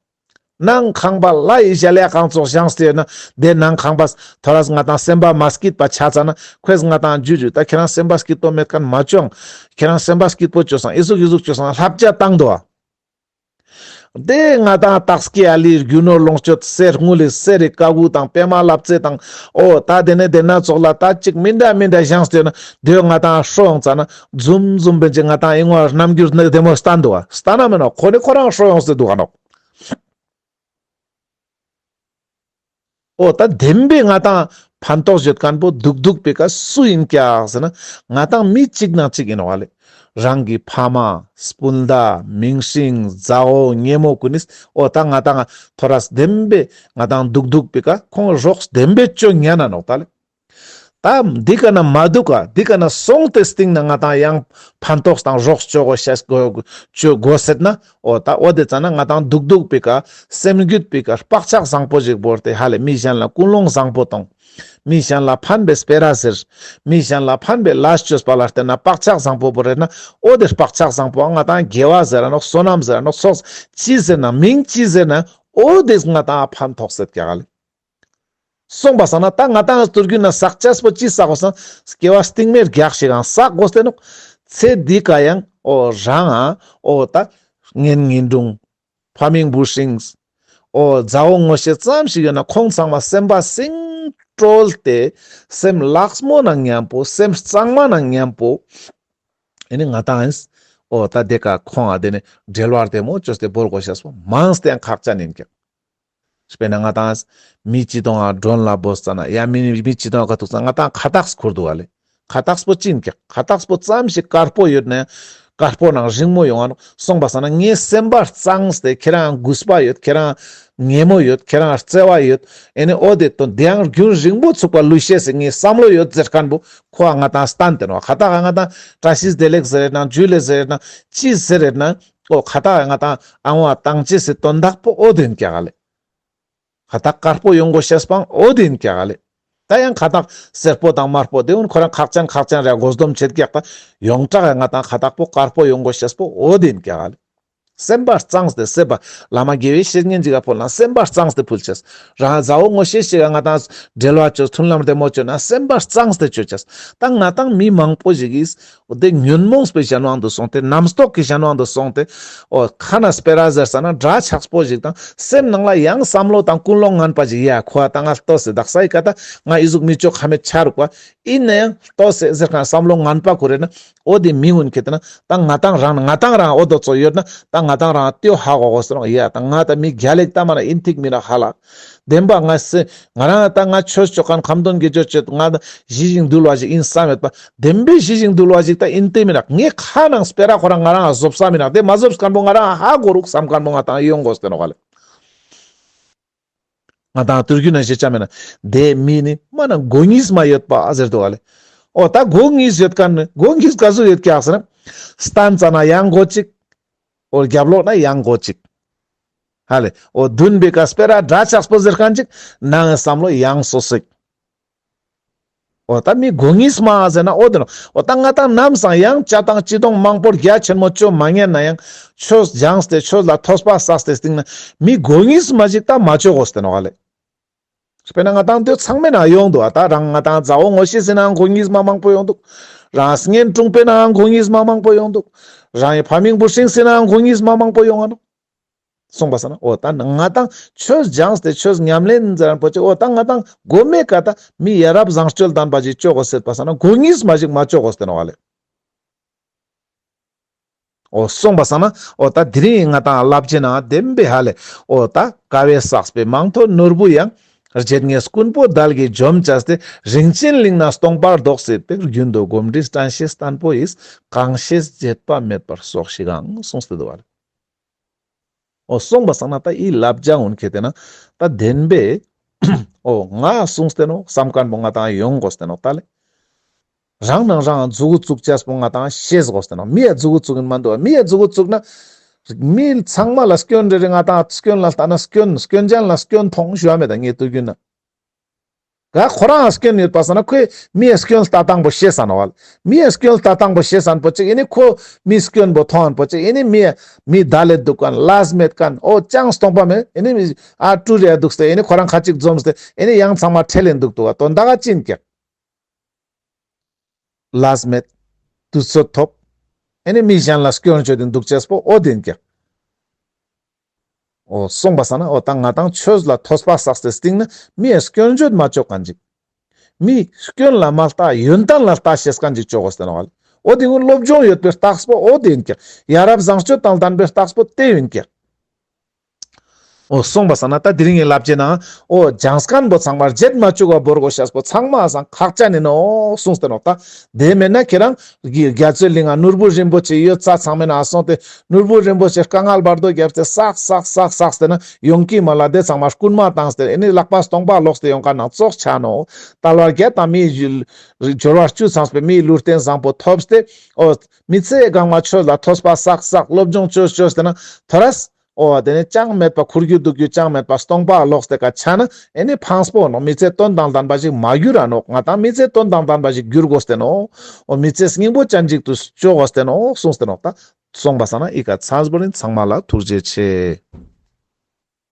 ནང་ཁང་པ་ལ་ཡི་ཞལ་ཡ་གང་ཙོགས་བཞེངས་ཏེ་ཡོད་ན་དེ་ནང་ཁང་པ་ཐོ་རས་ང་ཏང་སེམས་པ་མ་སྐྱིད་པ་ཆ་ཙ་ན་ཁོས་ང་ཏང་ཇུ་ཇུ་ད་ཁྱེད་རང་སེམས་པ་སྐྱིད་པོ་མེད་མཁན་མ་བྱུང་། ཁྱེད་རང་སེམས་པ་སྐྱིད་པོ་བཅོས་སང་ཨི་ཟུག་ཨི་ཟུག་བཅོས་སང་ལྷབ་ཆ་བཏང་འདུག་ག། དེ་ང་ཏང་རྟགས་སྐྱེ་ཨ་ལི་རྒྱུ་ནོར་ལོངས་སྤྱོད་གསེར་དངུལ་ལི་གསེར་རི་ཀ་གུ་དང་པད་མ་ལབ་ཙེ་དང་ཨོ་ད་དེ་ནས་དེ་ན་ཙོགས་ལ་ད་ཅིག་མི་འདྲ་མི་འདྲ་བཞེངས་ཏེ་ཡོད་ན་དེ་ང་ཏང་ཧྲོ་ཡོང་ཙ་ན་འཛུམ་འཛུམ་བེན་ཅིག་ང་ཏང་ཨི་ངོ་རྣམ་འགྱུར་ནི་བདེ་མོ་སྟན་འདུག་ག། སྟན་ན་མེད་ནོག་ཁོ་ནི་ཁོ་རང་ཧྲོ་ཡོང་སྟེ་འདུག་ག་ནོག། ཨོ་ད་བདེན་པའི་ང་ཏང་ཕན་ཐོགས་ཡོད་མཁན་པོ་སྡུག་སྡུག་པའི་ཀ་སུ་ཡིན་ཀྱག་ཟེར་ན་ང་ཏང་མི་གཅིག་ནང་གཅིག་ཡིན་ནོག་ག་ལེ། རང་གི་ཕ་མ་སྤུན་ཟླ་མིང་སྲིང་མཛའ་བོ་ཉེ་མོ་ཀུན་ནིས་ཨོ་ད་ང་ཏང་ཐོ་རས་བདེན་པའི་ང་ཏང་སྡུག་སྡུག་པའི་ཀ་ཁོང་རོགས་བདེན་པའི་ཅོ་ཉན་ན་ནོག་ད་ལེ། ད་འདི་ཀ་ན་མ་འདུག་ག། འདི་ཀ་ན་སོང་སྟེ་སྟིང་ན་ང་ཏང་ཡང་ཕན་ཐོགས་དང་རོགས་ཅོ་དགོས་ཤེས་དགོས་ཅོ་དགོས་ཟེར་ན་ཨོ་ད་ཨོ་དེ་ཙ་ན་ང་ཏང་སྡུག་སྡུག་པའི་ཀ་སེམས་རྒྱུད་པའི་ཀ་བག་ཆགས་བཟང་པོ་ཞིག་བོར་ཏེ་ཧ་ལེ་མི་གཞན་ལ་ཀུན་སློང་བཟང་པོ་གཏོང་། མི་གཞན་ལ་ཕན་པའི་སྤེ་ར་ཟེར། མི་གཞན་ལ་ཕན་པའི་ལས་ཅོས་པ་ལ་བརྟེན་ན་བག་ཆགས་བཟང་པོ་བོར་རེད་ན་ཨོ་དེ་བག་ཆགས་བཟང་པོ་ང་ཏང་དགེ་བ་ཟེར་ར་ནོག་བསོད་ནམས་ཟེར་ར་ནོག་སོགས་ཅི་ཟེར་ན་མིང་ཅི་ཟེར་ན་ཨོ་དེ་ང་ཏང་ཕན་ཐོགས་སེད་ཀྱག་ག་ལེ། སོང་པ་སང་ན་ད་ང་ཏང་དུས་རྒྱུན་ན་བསགས་ཅེས་པོ་ཅི་བསགས་གོ་སང་སྐྱེ་བ་སྟིང་མའི་རྒྱག་ཞིག་ཡང་བསགས་གོ་སྟེ་ནོག། ཚེ་འདི་ཀ་ཡང་ཨོ་རང་ཨ་ཨོ་ད་གཉེན་ཉེ་འབྲུང་ཕ་མིང་བུ་སྲིང་ཨོ་མཛའ་བོ་ངོ་ཤེས་ཙམ་ཞིག་ཡོད་ན་ཁོང་ཚང་མ་སེམས་པ་སིང་དྲོལ་ཏེ་སེམས་ལྷག་མོ་ནང་མཉམ་པོ་སེམས་གཙང་མ་ནང་མཉམ་པོ་ཨེ་ནི་ང་ཏང་ཨིན་ཨོ་ད་དེ་ཀ་ཁོང་ཨ་དེ་ནི་འབྲེལ་བ་བདེ་མོ་ཅོས་ཏེ་བོར་གོ་ཤེས་པོ་མང་སྟེ་ཡང་ཁག་ཅན་ཡིན་ཀྱག། དཔེར་ན་ང་ཏང་མི་ཅི་ཏོང་ང་མགྲོན་ལ་བོས་ཙ་ན་ཡ་མི་མི་ཅི་ཏོང་ང་ཁ་ཐུག་ཙ་ན་ང་ཏང་ཁ་ཏགས་ཁུར་འདུག་ག་ལེ། ཁ་ཏགས་པོ་ཅི་ཡིན་ཀྱག། ཁ་ཏགས་པོ་ཙམ་ཞིག་དཀར་པོ་ཡོད་ན་ཡང་དཀར་པོ་ནང་རིང་མོ་ཡོང་ང་ནོག། སོང་པ་སང་ན་ངའི་སེམས་པ་གཙང་སྟེ་ཁྱེད་རང་གུས་པ་ཡོད། ཁྱེད་རང་ཉེ་མོ་ཡོད། ཁྱེད་རང་བརྩེ་བ་ཡོད། ཨེ་ནི་ཨོ་དེ་དོན་དེ་ཡང་རྒྱུན་རིང་པོ་ཚུགས་པ་ལུས་ཤེས་སི་ངའི་བསམ་བློ་ཡོད་ཟེར་མཁན་པོ་ཁོ་ཨ་ང་ཏང་སྟན་ཏེ་ནོག། ཁ་ཏགས་ཨ་ང་ཏང་བཀྲ་ཤིས་བདེ་ལེགས་ཟེར་རེད་ན་ཇུ་ལེ་ཟེར་རེད་ན་ཅི་ཟེར་རེད་ན། ཨོ་ཁ་ཏགས་ང་ཏང་ཨ་ངོ་བཏང་ཅེས་སི་དོན་དག་པོ་ཨོ་དེ་ཡིན་ཀྱག་ག་ལེ། ཁ་ཏགས་དཀར་པོ་ཡོང་དགོས་ཤེས་པོའང་ཨོ་དེ་ཡིན་ཀྱག་ག་ལེ། ད་ཡང་ཁ་ཏགས་སེར་པོ་དང་དམར་པོ་དེ་ཀུན་ཁོ་རང་ཁག་ཅན་ཁག་ཅན་རེད་དགོས་སྡོམ་བྱེད་ཀྱག་ད་ཡོངས་གྲགས་ང་ཏང་ཁ་ཏགས་པོ་དཀར་པོ་ཡོང་དགོས་ཤེས་པོ་ཨོ་དེ་ཡིན་ཀྱག་ག་ལེ། སེམས་པ་གཙང་སྟེ་སེམས་པ་བླ་མ་དགེ་བའི་བཤེས་གཉེན་ཅིག་ག་ཕུལ་ན་སེམས་པ་གཙང་སྟེ་ཕུལ་ཅེས། རང་མཛའ་བོ་ངོ་ཤེས་ཤིག་ག་ང་ཏང་འབྲེལ་བ་ཅོས་མཐུན་ལམ་བདེ་མོ་ཅོས་ན་སེམས་པ་གཙང་སྟེ་ཅོ་ཅེས། ད་ང་ཏང་མི་མང་པོ་ཞིག་གིས་འོ་དེ་ཉོན་མོངས་པའི་གཞན་དབང་དུ་སོང་སྟེ་རྣམ་རྟོག་གི་གཞན་དབང་དུ་སོང་སྟེ་འོ་ཁ་ན་སྤེ་ར་ཟེར་ས་ན་འདྲ་ཆགས་པོ་ཞིག་དང་སེམས་ནང་ལ་ཡང་བསམ་བློ་དང་ཀུན་སློང་ངན་པ་ཞིག་ཡ་ཁོ་ཨ་ད་ང་ལྟོས་སེ་དག་ས་ཡི་ཀ་ད་ང་ཨི་ཟུག་མི་ཅོ་ཁ་མེད་ཆ་རུག་པ་ཡིན་ན་ཡང་ལྟོས་སེ་ཟེར་ཁན་བསམ་བློ་ངན་པ་ཁོ་རེ་ན་འོ་དེ་མི་ཀུན་ཁེ་ཏེ་ན་ད་ང་ཏང་རང་ང་ཏང་རང་འོ་དོ་ཚོ་ཡོད་ན་ད་ང་ཏང་རང་ལྟོས་ཧ་གོ་གོ་སེ་ནོག་ཡ་ད་ང་ད་མི་རྒྱལ་ལེགས་ད་མ་ན་ཨིན་ཐིག་མི་ན་ཧ་ལ་བདེན་པ་ང་སེ་ང་རང་ད་ང་ཆོས་ཅོ་ཁན་ཁ་འདོན་དགེ་སྦྱོར་ཅོ་ང་ད་ཞི་ཞིང་དུལ་བ་ཞིག་ཨིན་བསམ་ཡོད་པ། བདེན་པའི་ཞི་ཞིང་དུལ་བ་ཞིག་ད་ཨིན་ཏེ་མི་ནག། ངའི་ཁ་ནང་སྤེ་ར་ཁོ་རང་ང་རང་བཟོབ་ས་མི་ནག། དེ་མ་བཟོབ་ཁན་པོ་ང་རང་ཧ་གོ་རུག་བསམ་ཁན་པོ་ང་ཏང་ཡོང་དགོས་ཏེ་ནོག་ལེ། ང་ཏང་དུས་རྒྱུན་ན་ཞེ་ཆ་མེད་ན་དེ་མི་ནི་མ་ན་མགོ་གཉིས་མ་ཡོད་པ་ཟེར་འདུག་ལེ། འོ་ད་མགོ་གཉིས་ཡོད་ཁན་ནི་མགོ་གཉིས་ག་ཟུག་ཡོད་ཀྱག་ཟེར་ན་སྟན་ཙ་ན་ཡང་མགོ་གཅིག། འོ་རྒྱབ་ལོགས་ན་ཡང་མགོ་གཅིག། ཧ་ལེ། འོ་མདུན་པའི་ཀ་སྤེ་ར་འདྲ་ཆགས་པོ་ཟེར་ཁན་ཅིག། ནང་བསམ་བློ་ཡང་སོ་སོ་ཅིག། འོ་ད་མི་མགོ་གཉིས་མ་ཟེར་ན་འོ་དེ་ནོ། འོ་ད་ང་ཏང་ནམ་སང་ཡང་བྱ་སྟངས་ཅི་ཏོང་མང་པོ་རྒྱ་ཆེན་མོ་ཅོ་མ་ཉན་ན་ཡང་ཆོས་སྦྱངས་ཏེ་ཆོས་ལ་ཐོས་པ་བསགས་ཏེ་སྟིང་ན་མི་མགོ་གཉིས་མ་ཞིག་ད་མ་ཅོ་དགོས་ཏེ་ནོག་ལེ། དཔེར་ན་ང་ཏང་དེ་ཚང་མའི་ནང་ཡོང་འདུག། ཨ་ད་རང་ང་ཏང་མཛའ་བོ་ངོ་ཤེས་སི་ནང་མགོ་གཉིས་མ་མང་པོ་ཡོང་འདུག། རང་གཉེན་དྲུང་པའི་ནང་མགོ་གཉིས་མ་མང་པོ་ཡོང་འདུག། རང་གི་ཕ་མིང་བུ་སྲིང་སི་ནང་མགོ་གཉིས་མ་མང་པོ་ཡོང་ང་ནོག། སོང་པ་སང་ན་འོ་ད་ང་ཏང་ཆོས་སྦྱངས་ཏེ་ཆོས་ཉམས་ལེན་མཛད་རན་པོ་ཅིག། འོ་ད་ང་ཏང་མགོ་མའི་ཀ་ད་མི་ཡ་རབས་བཟང་སྤྱོད་ལྡན་པ་ཅིག་ཅོ་དགོས་ཟེར་པ་སང་ན་མགོ་གཉིས་མ་ཞིག་མ་ཅོ་དགོས་ཏེ་ནོག་ལེ། འོ་སོང་པ་སང་ན་འོ་ད་དེ་རིང་ང་ཏང་བསླབ་བྱའི་ནང་བདེན་པའི་ཧ་ལེ། འོ་ད་དཀའ་བས་བསགས་པའི་མང་ཐོས་ནོར་བུ་ཡང་། བརྗེད་ངས་རྐུན་པོ་དལ་གྱིས་འཇོམས་བྱས་ཏེ། རིན་ཆེན་གླིང་ན་སྟོང་པར་རྫོགས་སྲིད་པས། རྒྱུན་དུ་གོམས་འདྲིས་དྲན་ཤེས་བརྟན་པོ་ཡིས། གང་ཤེས་བརྗེད་པ་མེད་པར་སྲོག་ཤིག་ཨང་གསུངས་ཏེ་འདུག་པ་ལེ། འོ་སོང་པ་སང་ན་ད་འི་ལབ་ཞ་འོན་ཁེ་ཏེ་ན་ད་བདེན་པས། འོ་ང་སུངས་ཏེ་ནོག་སམ་ཁན་པོ་ང་དང་ཡོང་གོས་ཏེ་ནོག་ད་ལེ། རང་ནང་རང་མཛུ་གུ་བཙུགས་ཅེས་པོ་ང་དང་ཤེས་གོས་ཏེ་ནོག་མི་ཡ་མཛུ་གུ་བཙུགས་ཨིན་མ་དུག་མི་ཡ་མཛུ་གུ་བཙུགས་ན། མི་ཚང་མ་ལ་སྐྱོན་རེ་རེ་ང་དང་སྐྱོན་ལ་ལྟ་ན་སྐྱོན་སྐྱོན་ཅན་ལ་སྐྱོན་མཐོང་ཞུ་བ་མེད་ད་ངས་དུས་རྒྱུན་ན། ག་ཁོ་རང་སྐྱོན་ཡོད་པ་སང་ན་ཁོས་མི་ཡ་སྐྱོན་ལྟ་སྟངས་པོ་ཤེས་ས་ནོག་ལེ། མི་ཡ་སྐྱོན་ལྟ་སྟངས་པོ་ཤེས་ས་ན་པོ་ཅིག་ཨེ་ནི་ཁོ་མི་སྐྱོན་པོ་མཐོང་ཨན་པོ་ཅིག་ཨེ་ནི་མི་ཡ་མི་ད་ལེ་དུག་ཁན་ལས་མེད་ཁན་འོ་ཅང་སྟོང་པ་མེད་ཨེ་ནི་མི་ཨ་ཀྲུ་རེ་ཡ་དུག་སྟེ་ཨེ་ནི་ཁོ་རང་ཁ་ཅིག་འཛོམས་ཏེ་ཨེ་ནི་ཡང་ཚང་མ་ཁྲེལ་ལེན་དུག་དུག་ག་དོན་དག་ག་ཅི་ཨིན་ཀྱག་ལས་མེད། དུས་ཚོད་ཐོབ། ཨེ་ནི་མི་གཞན་ལ་སྐྱོན་བརྗོད་དེ་དུག་ཅེས་པོ་འོ་དེ་ཨིན་ཀྱག་འོ་སོང་པ་སང་ན་འོ་ད་ང་དང་ཆོས་ལ་ཐོས་པ་བསགས་ཏེ་སྟིང་ན་མི་ཡ་སྐྱོན་བརྗོད་མ་ཅོ་ཁན་ཅིག་མི་སྐྱོན་ལ་མ་ལྟ་ཡོན་ཏན་ལ་ལྟ་ཤེས་ཁན་ཅིག་ཅོ་གོས་ཏེ་ནོག་ལེ། འོ་དེ་ཀུན་སློབ་སྦྱོང་ཡོད་པའི་རྟགས་པོ་འོ་དེ་ཨིན་ཀྱག་ཡ་རབས་བཟང་སྤྱོད་དང་ལྡན་པའི་རྟགས་པོ་དེ་ཨིན་ཀྱག་འོ་སོང་པ་སང་ན་ད་དེ་རིང་གི་ལབ་ཅེས་ན་འོ་སྦྱངས་ཁན་པོ་ཚང་མ་རྗེད་མ་ཅུག་ག་བོར་གོས་ཤེས་པོ་ཚང་མ་སང་ཁག་ཅན་ཨིན་ནོག་སུངས་ཏེ་ནོག་ད་དེ་མེད་ན་ཁྱེ་རང་རྒྱ་མཚོའི་གླིང་ང་ནོར་བུ་རིན་པོ་ཆེ་ཡོད་ས་ཚང་མའི་ནང་སོང་སྟེ་ནོར་བུ་རིན་པོ་ཆེ་དཀའ་ངལ་བར་དོ་རྒྱབ་སྟེ་བསགས་བསགས་བསགས་བསགས་ཏེ་ན་ཡོང་གི་མ་ལ་དེ་ཚང་མ་རྐུན་མ་བཏང་སྟེ་ཨེ་ནི་ལག་པ་སྟོང་པ་ལོག་སྟེ་ཡོང་ཁན་ནང་ཙོགས་ཆ་ནོག་དལ་བ་བརྒྱད་དང་མིའི་འབྱོར་བ་བཅུ་ཚང་བའི་མིའི་ལུས་རྟེན་བཟང་པོ་ཐོབ་སྟེ་འོ་མི་ཚེ་གང་མ་ཆོས་ལ་ཐོས་པ་བསགས་བསགས་སློབ་སྦྱོང་ཅོས་ཅོས་ཏེ་ན་ཐོ་རས། འོ་དེ་ནི་ཅང་མེད་པ་ཁུར་རྒྱུ་དུག་རྒྱུ་ཅང་མེད་པ་སྟོང་པ་ལོག་སྟེ་ཀ་ཆ་ན་ཨེ་ནི་ཕངས་པོ་ནོག་མི་ཚེ་དོན་དང་ལྡན་པ་ཞིག་མ་གྱུར་ར་ནོག་ང་དང་མི་ཚེ་དོན་དང་ལྡན་པ་ཞིག་གྱུར་གོས་ཏེ་ནོག་འོ་མི་ཚེ་སྙིང་པོ་ཅན་ཅིག་ཏུ་ཅོ་གོས་ཏེ་ནོག་སུངས་ཏེ་ནོག་ད་སོང་པ་སང་ན་འི་ཀ་ཚང་པོ་ཨིན། ཚང་མ་ལ་ཐུགས་རྗེ་ཆེ།